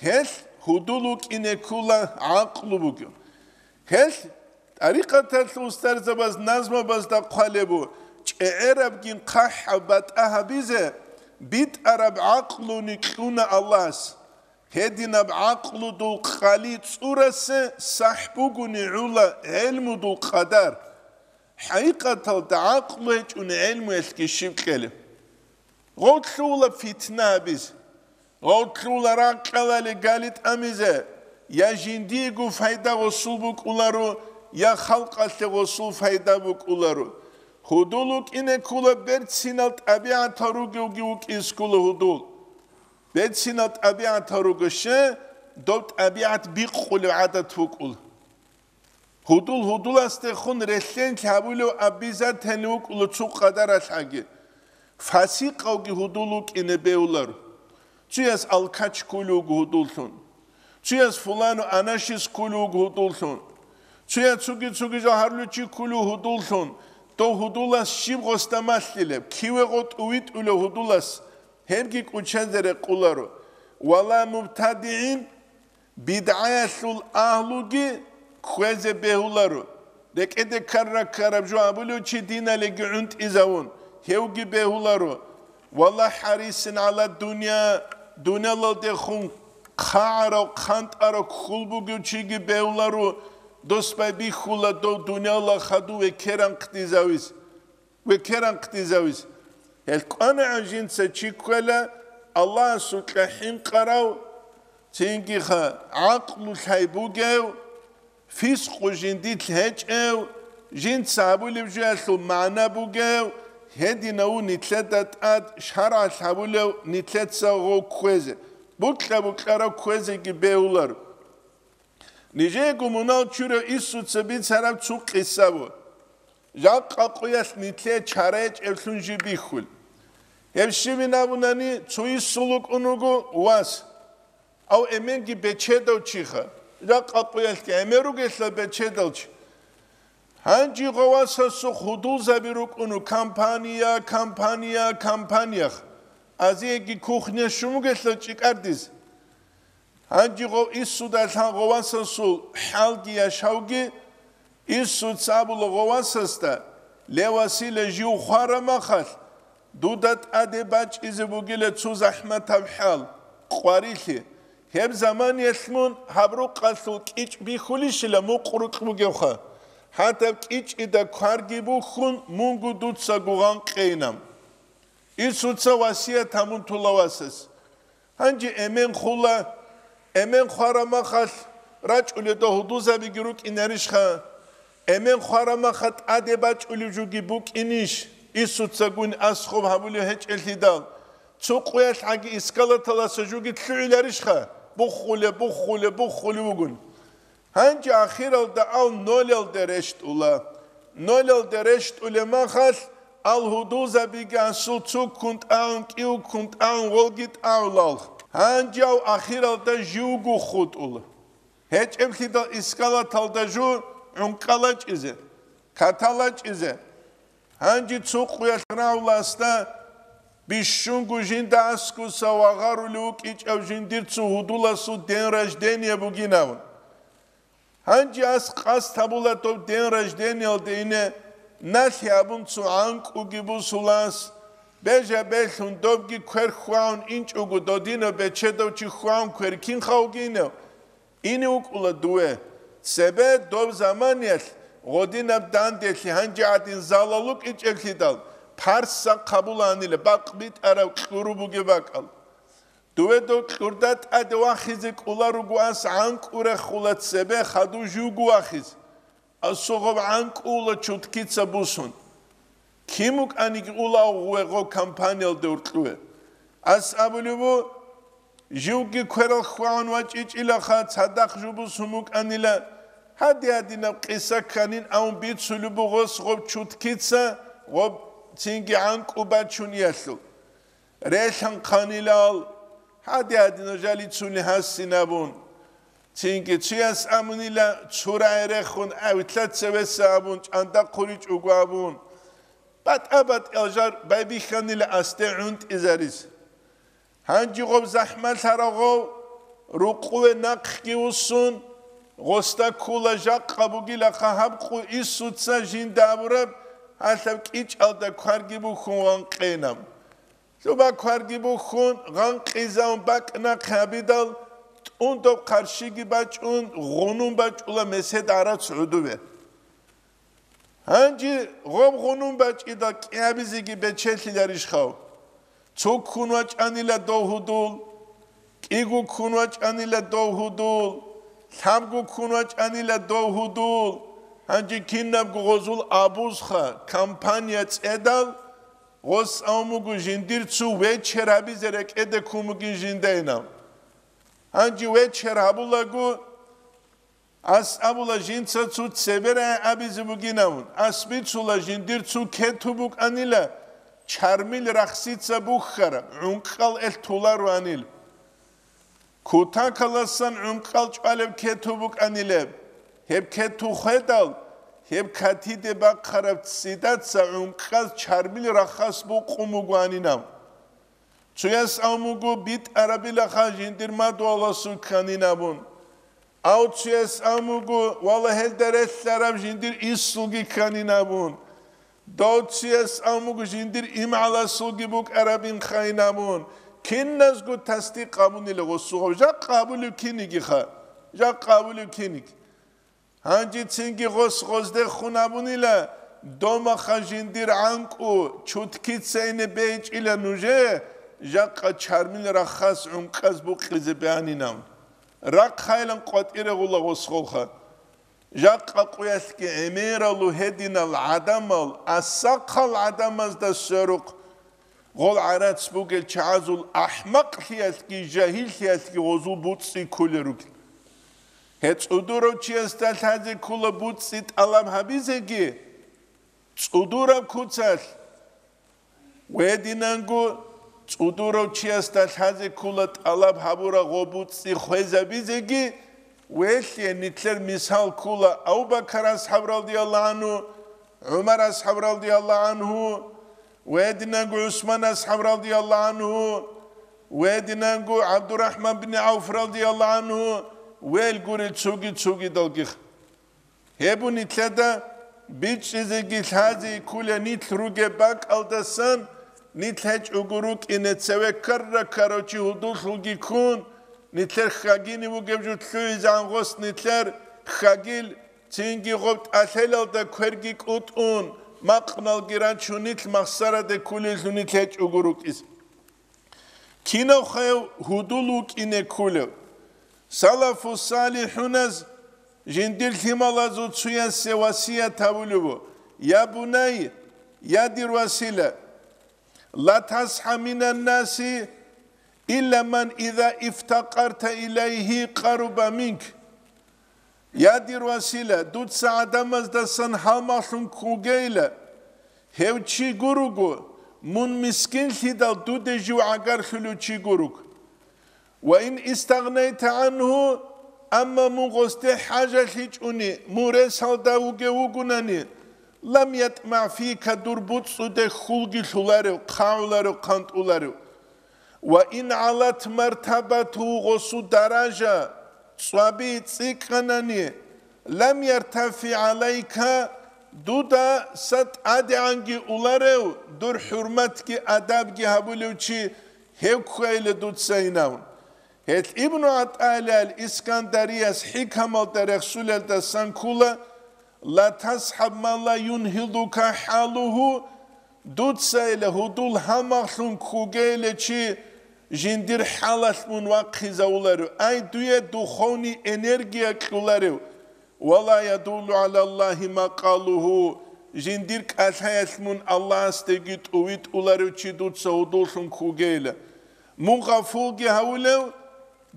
гьелъ гьудул вукӀине ккола гӀакълу бугев. Гьелъ тӀарикъаталъул устарзабаз назмабазда хъвалебу, чӀегӀерабгин хъахӀаб батӀа гьабизе, битӀараб гӀакълуни кьуна Аллагьас. Гьединаб гӀакълудул къали цӀурасе сахӀ бугони гӀула гӀелмудул къадар. ХӀакъикъаталда гӀакълу гьечӀун гӀелмуялъги щиб кьелеб? Гъов лъугьула фитна гьабизе. Гъов лъугьула рагъ-кьалали гали тӀамизе, я жиндиего файда гъосул букӀуларо, я халкъалъе гъосул файда букӀуларо. Гьудул вукӀине ккола берцинал тӀабигӀатал ругевги вукӀизе ккола гьудул. Берцинал тӀабигӀатал руго, щай, доб тӀабигӀат бикъулев гӀадат вукӀула. Гьудул гьудуласдехун релълъен лъабулев абизатани вукӀула цо къадаралъаги. Фасикъавги гьудул вукӀине бегьуларо. Цуяс алкач ккулев вуго гьудуллъун. Цуяс фулану анашис ккулев вуго гьудуллъун. Цуя цуги-цуги жо гьарулев чи ккулев гьудуллъун. Дов гьудулас щиб гъосда малъилеб? Киве гъо тӀувитӀулев гьудулас? Гьебги кӀучазе рекъуларо. Вала мубтадигӀин, бидгӀаялъул агьлуги кквезе бегьуларо. РекӀеде ккараб-ккараб жо абулев чи диналиги гӀунтӀизавун, гьевги бегьуларо. Вала хӀарисин гӀала дунъя, дунялалдехун хъагӀарав, хъантӀарав ккул бугев чиги бегьуларо, дос байбихьула дов дунялал хадув векеранхъдизавиз. векеранхъдизавизе. Гьел кӀванагӀан жинца чи кквела Аллагьасукьа хӀинкъарав, цинги-ха гӀакълу лъай бугев, фискъу жиндилъ гьечӀев, жинца абулеб жоялъул магӀна бугев, гьединав ву нилъеда тӀад шаргӀалъ гьабулев нилъеца гъов кквезе, букьа-букьарав кквезеги бегьулар. Нижеего мунал чурав Иисуца бицараб цо къиса бу. Жакъа къуялъ нилъее чара гьечӀеблъун жиб бихьул. Гьеб щибин абунани, цо Иисул вукӀун вуго вас. Ав эменги бечедав чиха. Жакъа къуялъги гӀемер ругелъа бечедал чи. Гьанжи гъовасасухъ гьудулзаби рукӀуну компания, компания, компаниях. Азиеги кухня щумугелъа чӀикӀардиз. Гьанжи гъов Иисудалъан гъовасасул хӀалги яшавги, Иисуца абула гъовасасда: «Ле, Василий, жив хварамахалъ, дуда тӀаде бачӀизе бугила цо захӀматаб хӀал, къварилъи. Гьеб заманиялъ мун гьаб рукъалъул кӀичӀ бихьулищила мукърукь бугевха? ХӀатаб кӀичӀида кварги бухьун, мунго дуца гугъанкъейна». Иисуца васият гьабун тула васас. Гьанже эмен хула, эмен хварамахалъ рачӀулел дов гьудулзабиги рукӀинарищха? Эмен хварамаха тӀаде бачӀулев жуги букӀинищ, Иисуцагун аскӀоб гьабулев гьечӀелъидал? Цо къуялъ гӀаги искалаталаса жуги лъугӀиларищха? Буххулеб, буххулеб, буххулев вугун. Гьанже ахиралда ал нолялде рещтӀула. Нолялде рещтӀулеб махалъ, ал гьудулзабиги асул цуккун тӀагӀун, кӀиуккун тӀагӀун, гъолги тӀагӀулал. Гьанже ав ахиралда живго хутӀула. ГьечӀеблъидал искалаталда жу гӀункӀкӀал рачӀизе, катал рачӀизе. Гьанже цо къуялъ рагӀуласда бищунго жинда аскуса вагъарулев вукӀичӀав жиндир цо гьудуласул день рождения бугинавун. Гьанже ас къасд гьабула доб день рождениялде ине, налъи абун цо гӀанкӀуги бусулас, бежа-белъун добги квер хьвагӀун инчӀого додинав бечедав чи хьвагӀун квер кин хавгинев? Ине вукӀула дуе. Цебе доб заманиялъ гъодинаб данделъи гьанже гӀадин залал вукӀичӀеблъидал, парса хъабуланила бакъ битӀарав кьуру бугеб бакӀал. Дуе доб кьурда тӀаде вахизе кӀула руго ас гӀанкӀу рехула цебе хадув живго вахизе. Асугъаб гӀанкӀула чуткица бусун. Кин вукӀаниги ула гъугъо компаниялде уркьуе. Ас абулеб бу, живги кверал хьвагӀун вачӀичӀилаха, цадахъ жубусун вукӀанила, гьади-гьадинаб къиса кканин авун бицулеб бу гъос гъоб чуткица гъоб цинги гӀанкӀу бачун иялъул. Релъанхъанилал, гьади-гьадинал жалицуни гьассин абун. Цинги цуяс амунила цура гӀерехун, авитла цевеса абун, чӀанда хъуричӀого абун. БатӀа-батӀиял жал байбихьанила асде гӀунтӀизарис. Гьанжи гъоб захӀмалъарав гъов, рукъуве нахъги вуссун, гъосда ккула жакъа бугилаха гьаб къу Исуца жинда абураб, гьалъаб кӀичӀалда кварги бухьун ванкъейнаб. Лъуба кварги бухьун, гъанкъизавун бакӀ нахъе гьабидал, тӀундаб хъарщиги бачӀун, гъунун бачӀула месед гӀарац гӀудубе. Гьанже гъоб гъунун бачӀидал кӀиабизеги бечелъиларищ хав? Цо ккун вачӀанила дов гьудул, кӀиго ккун вачӀанила дов гьудул, лъабго ккун вачӀанила дов гьудул, гьанже кинабго гъозул абузха, компания цӀедал, гъос авмуго жиндир цо вечер гьабизе рекӀеде ккун бугин жиндайинав. Гьанже вечер гьабулаго, ас абула жинца цо цебе рагӀи абизе бугинавун, ас бицула жиндир цо кету букӀанила, чармил рахсица бухьараб, гӀункӀкӀал эл туларуанил. Кутакаласан гӀункӀкӀал чӀвалеб кету букӀанилеб, гьеб кету хведал, гьеб катиде бахъараб ццидаса гӀункӀкӀаз чармил рахас букъун бугоанинав. Цуяс авмуго битӀарабилаха жиндир мадугьаласул кканин абун. Ав цуяс авмуго вала гьелда релълъараб жиндир исулги кканин абун. Дов цуяс авмуго жиндир имгӀаласулги букӀарабин хайин абун. Киназго тасдикъ абунила гъосугъав. Жакъа абулев кинигиха. Жакъа абулев киниг. Гьанжицинги гъос гъоздехун абунила, домаха жиндир гӀанкӀу чуткицайине бейчӀила нужее, жакъа чармил рахас гӀункӀаз букъизе бегьанинав. Рахъайилан къватӀире гъула гъос гъолха. Жакъа къуялъги гӀемералу гьединал гӀадамал, асахъал гӀадамазда сверухъ, гъол гӀарац бугел чагӀазул ахӀмакълъиялъги жагьиллъиялъги гъозул буцӀцӀи кколел ругел. Гье, цӀудурав чиясда лъазе ккола буцӀцӀи тӀалаб гьабизеги, цӀудураб куцалъ, гьединанго цӀудурав чиясда лъазе ккола тӀалаб гьабураб гъо буцӀцӀи хвезабизеги, велъе нилъер мисал ккола Абу-Бакар асхӀаб радияллагьу гӀанхӀу, ГӀумар асхӀаб радияллагьу гӀанхӀу, ва гьединанго ГӀусман асхӀаб радияллагьу гӀанхӀу, ва гьединанго ГӀабдурахӀман бин ГӀавф радияллагьу гӀанхӀу, ва гурел цоги-цогидалги. Гьеб нилъеда бичӀчӀизеги лъазе ккола нилъ ругеб бакӀалдасан, нилъ гьечӀого рукӀине цеве ккара-ккарав чи гьудуллъулги ккун, нилъер хьагине вугев жо лъугӀизегӀан гъос нилъер хьагил, цинги гъоб тӀалъелалда кверги кӀутӀун, макъналги рачун нилъ махсараде кколеллъун нилъ гьечӀого рукӀизе. Кинавха гьев гьудул вукӀине кколев? Салафу салихӀуназ жиндир лъималазул цуясе васият гьабулев: «Я бунай, я дир васила, ла тасхӀа минаннаси илла ман иза ифтакъарта илайгьи къаруба минк». Я дир васила, дуца гӀадамаздасан гьалмагълъун ккугейила, гьев чи гуруго, мун мискинлъидал дуде жив гӀагарлъулев чи гуруг. Ва ин истагънайта гӀанхӀу, Амма мун гъосде хӀажалъичӀуни, мун ресалда вугев вугунани, лам ятӀмагӀ фика, дур буцӀцӀуде хьулги лъуларев, хъагӀуларев, хъантӀуларев. Ва ин гӀалат мартабату, гъосу даража цӀваби цӀикӀкӀанани, лам яртафи гӀалайка, дуда са тӀадегӀанги уларев, дур хӀурматги адабги гьабулев чи гьев кквейила дуца инав. Гьел Ибну ГӀатӀаилал Искандарияс хӀикамалда рехсулелдасан ккула: «Ла тасхӀаб ма ла юнхилука хӀалуху», дуцайила гьудул гьамагълъун ккугейила чи жиндир хӀалалъ мун вахъизавуларев, ай, дуе духовный энергия кьуларев, «Ва ла ядуллу гӀала Аллагьи макъалуху», жиндир кӀалъаялъ мун Аллагьасдеги тӀувитӀуларев чи дуца гьудуллъун ккугейила. Мун гъафулги гьавулев,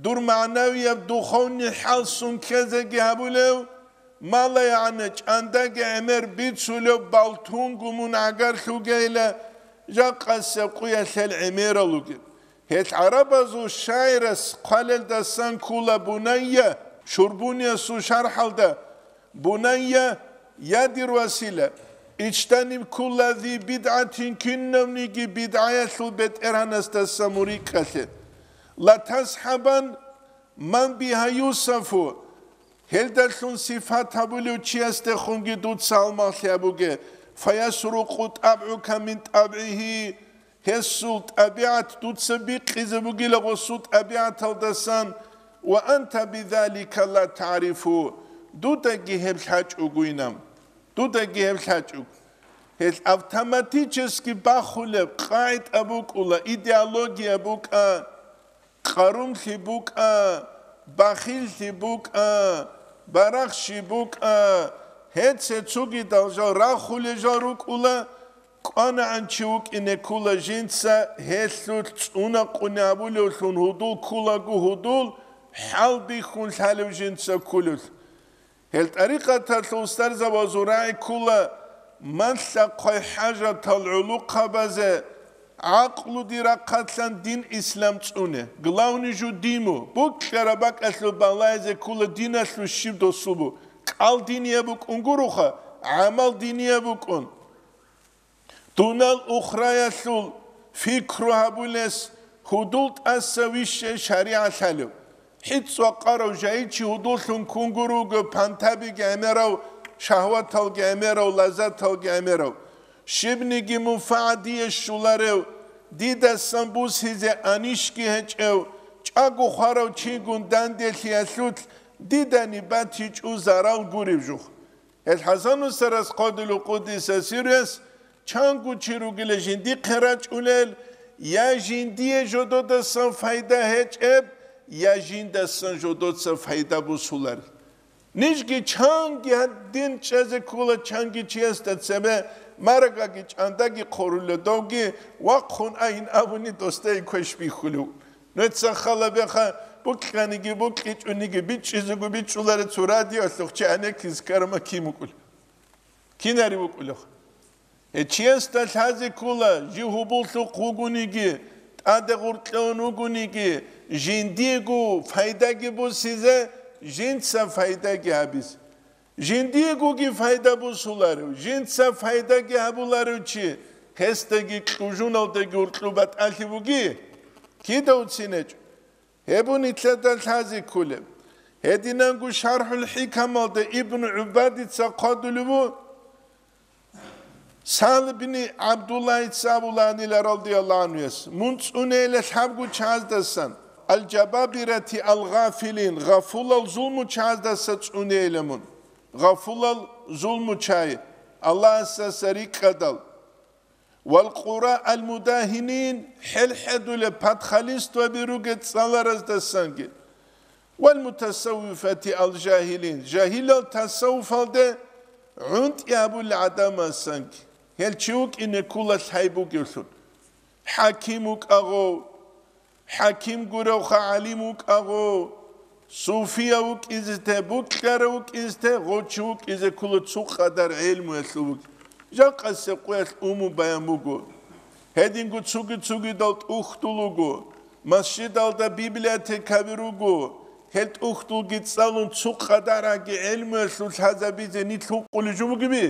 дур магӀнавияб духовный хӀал сункезеги гьабулев, мала, ягӀни, чӀандаги гӀемер бицулев балтунго мун гӀагарлъугейила, жакъасеб къуялъ гьел гӀемерал ругел. Гьел гӀарабазул шагӀирас хъвалелдасан ккула Бунайя, Шурбуниясул шархӀалда: «Бунайя, я дир васила, ичтаниб кулла зи бидгӀатин, кинавниги бидгӀаялъул бетӀергьанасдаса мун рикӀкӀалъе. Ла тасхӀабан ман биха юсафу», гьелдалъун сифат гьабулев чиясдехунги дуца гьалмагълъи гьабуге, «фаясрукъу тӀабгӀука мин тӀабгӀигьи», гьесул тӀабигӀат дуца бикъизе бугила гъосул тӀабигӀаталдасан, «ва анта бидалика ла тарифу», дудаги гьеб лъачӀого инам, дудаги гьеб лъачӀого. Гьел автоматически бахулеб къагӀида букӀула, идеология букӀа, къарумлъи букӀа, бахиллъи букӀа, барахщи букӀа, гьеце цугидал жал рахулел жал рукӀула, кӀванагӀан чи вукӀине ккула жинца, гьелъулъ цӀунакъуни абулевлъун гьудул ккулаго гьудул, хӀалбихьун лъалев жинца ккулевлъ. Гьел тӀарикъаталъул устарзабазул рагӀи ккула малъа-хъвай хӀажатал гӀолохъабазе гӀакълуде рахъалъан дин ислам цӀуне. Главный жо диму, букьараб бакӀалъул балайзе ккула диналъул щиб досул бу. КӀал динияб букӀун гуроха, гӀамал динияб букӀун. Дунал ухраялъул пикру гьабулес гьудул тӀаса вищай шаригӀат лъалев. ХӀицӀ вакъарав жайичи гьудуллъун ккун гуруго, пантабиги гӀемерав, шагьваталги гӀемерав, лаззаталги гӀемерав. Щибниги мунфагӀат дие щоларев, дидасан бусизе анищги гьечӀев, чӀаго хварав чигун данделъиялъулъ дидани батичӀо зарал гуреб жух. Гьел ХӀасан устарас, къадулу къуддиса сирруяс, чанго чи ругила жиндихъе рачӀунел, я жиндие жододасан пайда гьечӀеб, я жиндасан жодоца пайда бусуларел. Нижги чанги гьадин чӀезе ккола, чанги чиясда цебе марагаги чӀандаги хъурулев, довги вахъун айин абуни досдае квеш бихьулев. Нуца халабеха букьаниги букьичӀониги бичӀчӀизего бичӀчӀуларел цо радиоялъухъ чи гӀенеккизе ккараб кин вукӀулев? Кинари вукӀулев? Гье, чиясда лъазе ккола, жив гьоболлъухъ вугониги, тӀаде гъоркье ун вугониги, жиндиего пайдаги бусизе, жинца пайдаги гьабизе. Жиндиегоги пайда бусуларев, жинца пайдаги гьабуларев чи, гьесдаги кьужуналдаги гьоркьоб батӀалъи буги? Кида уцинечӀо? Гьеб бу нилъеда лъазе кколеб. Гьединанго ШархӀул ХӀикамалда Ибн ГӀубадица хъвадулев ву, Сагьл бин ГӀабдуллагьица абуланила, радияллагьу гӀанхуяс: «Мун цӀунейила лъабго чагӀаздасан, аль-жабабирати аль-гъафилин, гъафулал зулмучагӀаздаса цӀунейила мун». Гъафулал зулмучай, Аллагьасдаса рикӀкӀадал. «Вал къура аль-мудагьинин», хӀел-хӀедулеб подхалимстваби ругел цӀалараздасанги. «Вал мутасаввифати аль-жагьилин», жагьилал тасаввуфалде гӀунтӀи абулел гӀадамасанги. Гьел чи вукӀине ккола лъай бугевлъун. ХӀаким вукӀа гъов, хӀаким гуревха гӀалим вукӀа гъов, суфия вукӀизе те, букьара вукӀизе те, гъов чи вукӀизе ккола цо къадар гӀелмуялъул вукӀ. Жакъасеб къуялъ умум баян буго. Гьединго цуги-цугидал тӀухьдул вуго, масжидалда библиотекаби руго, Гьел тӀухьдулги цӀалун цо къадарги гӀелмуялъул лъазабизе нилъ гьукъулеб жо бугеби?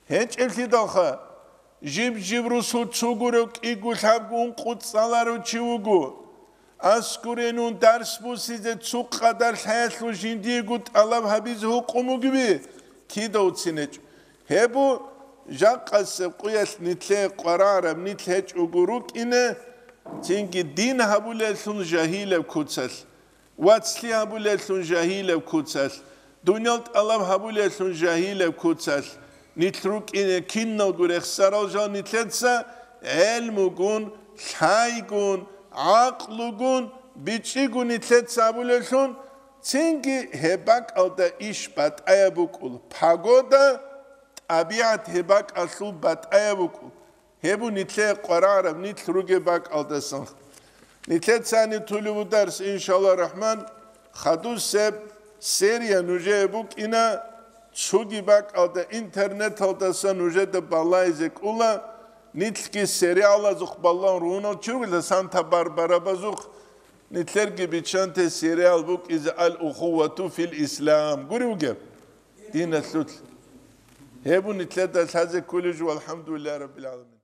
ГьечӀеблъидалха, жиб-жиб русул цо гурев кӀиго-лъабго-ункъо цӀаларев чи вуго. Аскуренун дарс бусизе цо къадар лъаялъул жиндиего тӀалаб гьабизе гьукъун бугеби? Кидавцин гьечӀо. Гьеб бу жакъасеб къуялъ нилъее къварагӀараб нилъ гьечӀого рукӀине, цинги дин гьабулеллъун жагьилеб куцалъ, вацлъи гьабулеллъун жагьилеб куцалъ, дуниял тӀалаб гьабулеллъун жагьилеб куцалъ, нилъ рукӀине киналго рехсарал жал нилъеца гӀелмугун, лъайгун, гӀакълугун, бичӀчӀигун нилъеца гьабулеллъун, цинги гьеб бакӀалда иш батӀаяб букӀул, пагода, тӀабигӀат гьеб бакӀалъул батӀаяб букӀул. Гьеб бу нилъее къварагӀараб нилъ ругеб бакӀалдасан. Нилъеца гьаниб тулеб бу дарс, иншалла рахман, хадусеб серия нужее букӀина, цоги бакӀалда интернеталдаса нужеда балайзе кӀула, нилъги сериалазухъ балагьун ругьунал чи ругелда, Санта-Барбарабазухъ, нилъерги биччанте сериал букӀизе «Ал-Ухувату фил Ислам». Гури вугеб? Диналъулъ. Гьеб бу нилъеда лъазе кколеб жо, валхӀамдулиллагьи раббил гӀаламин.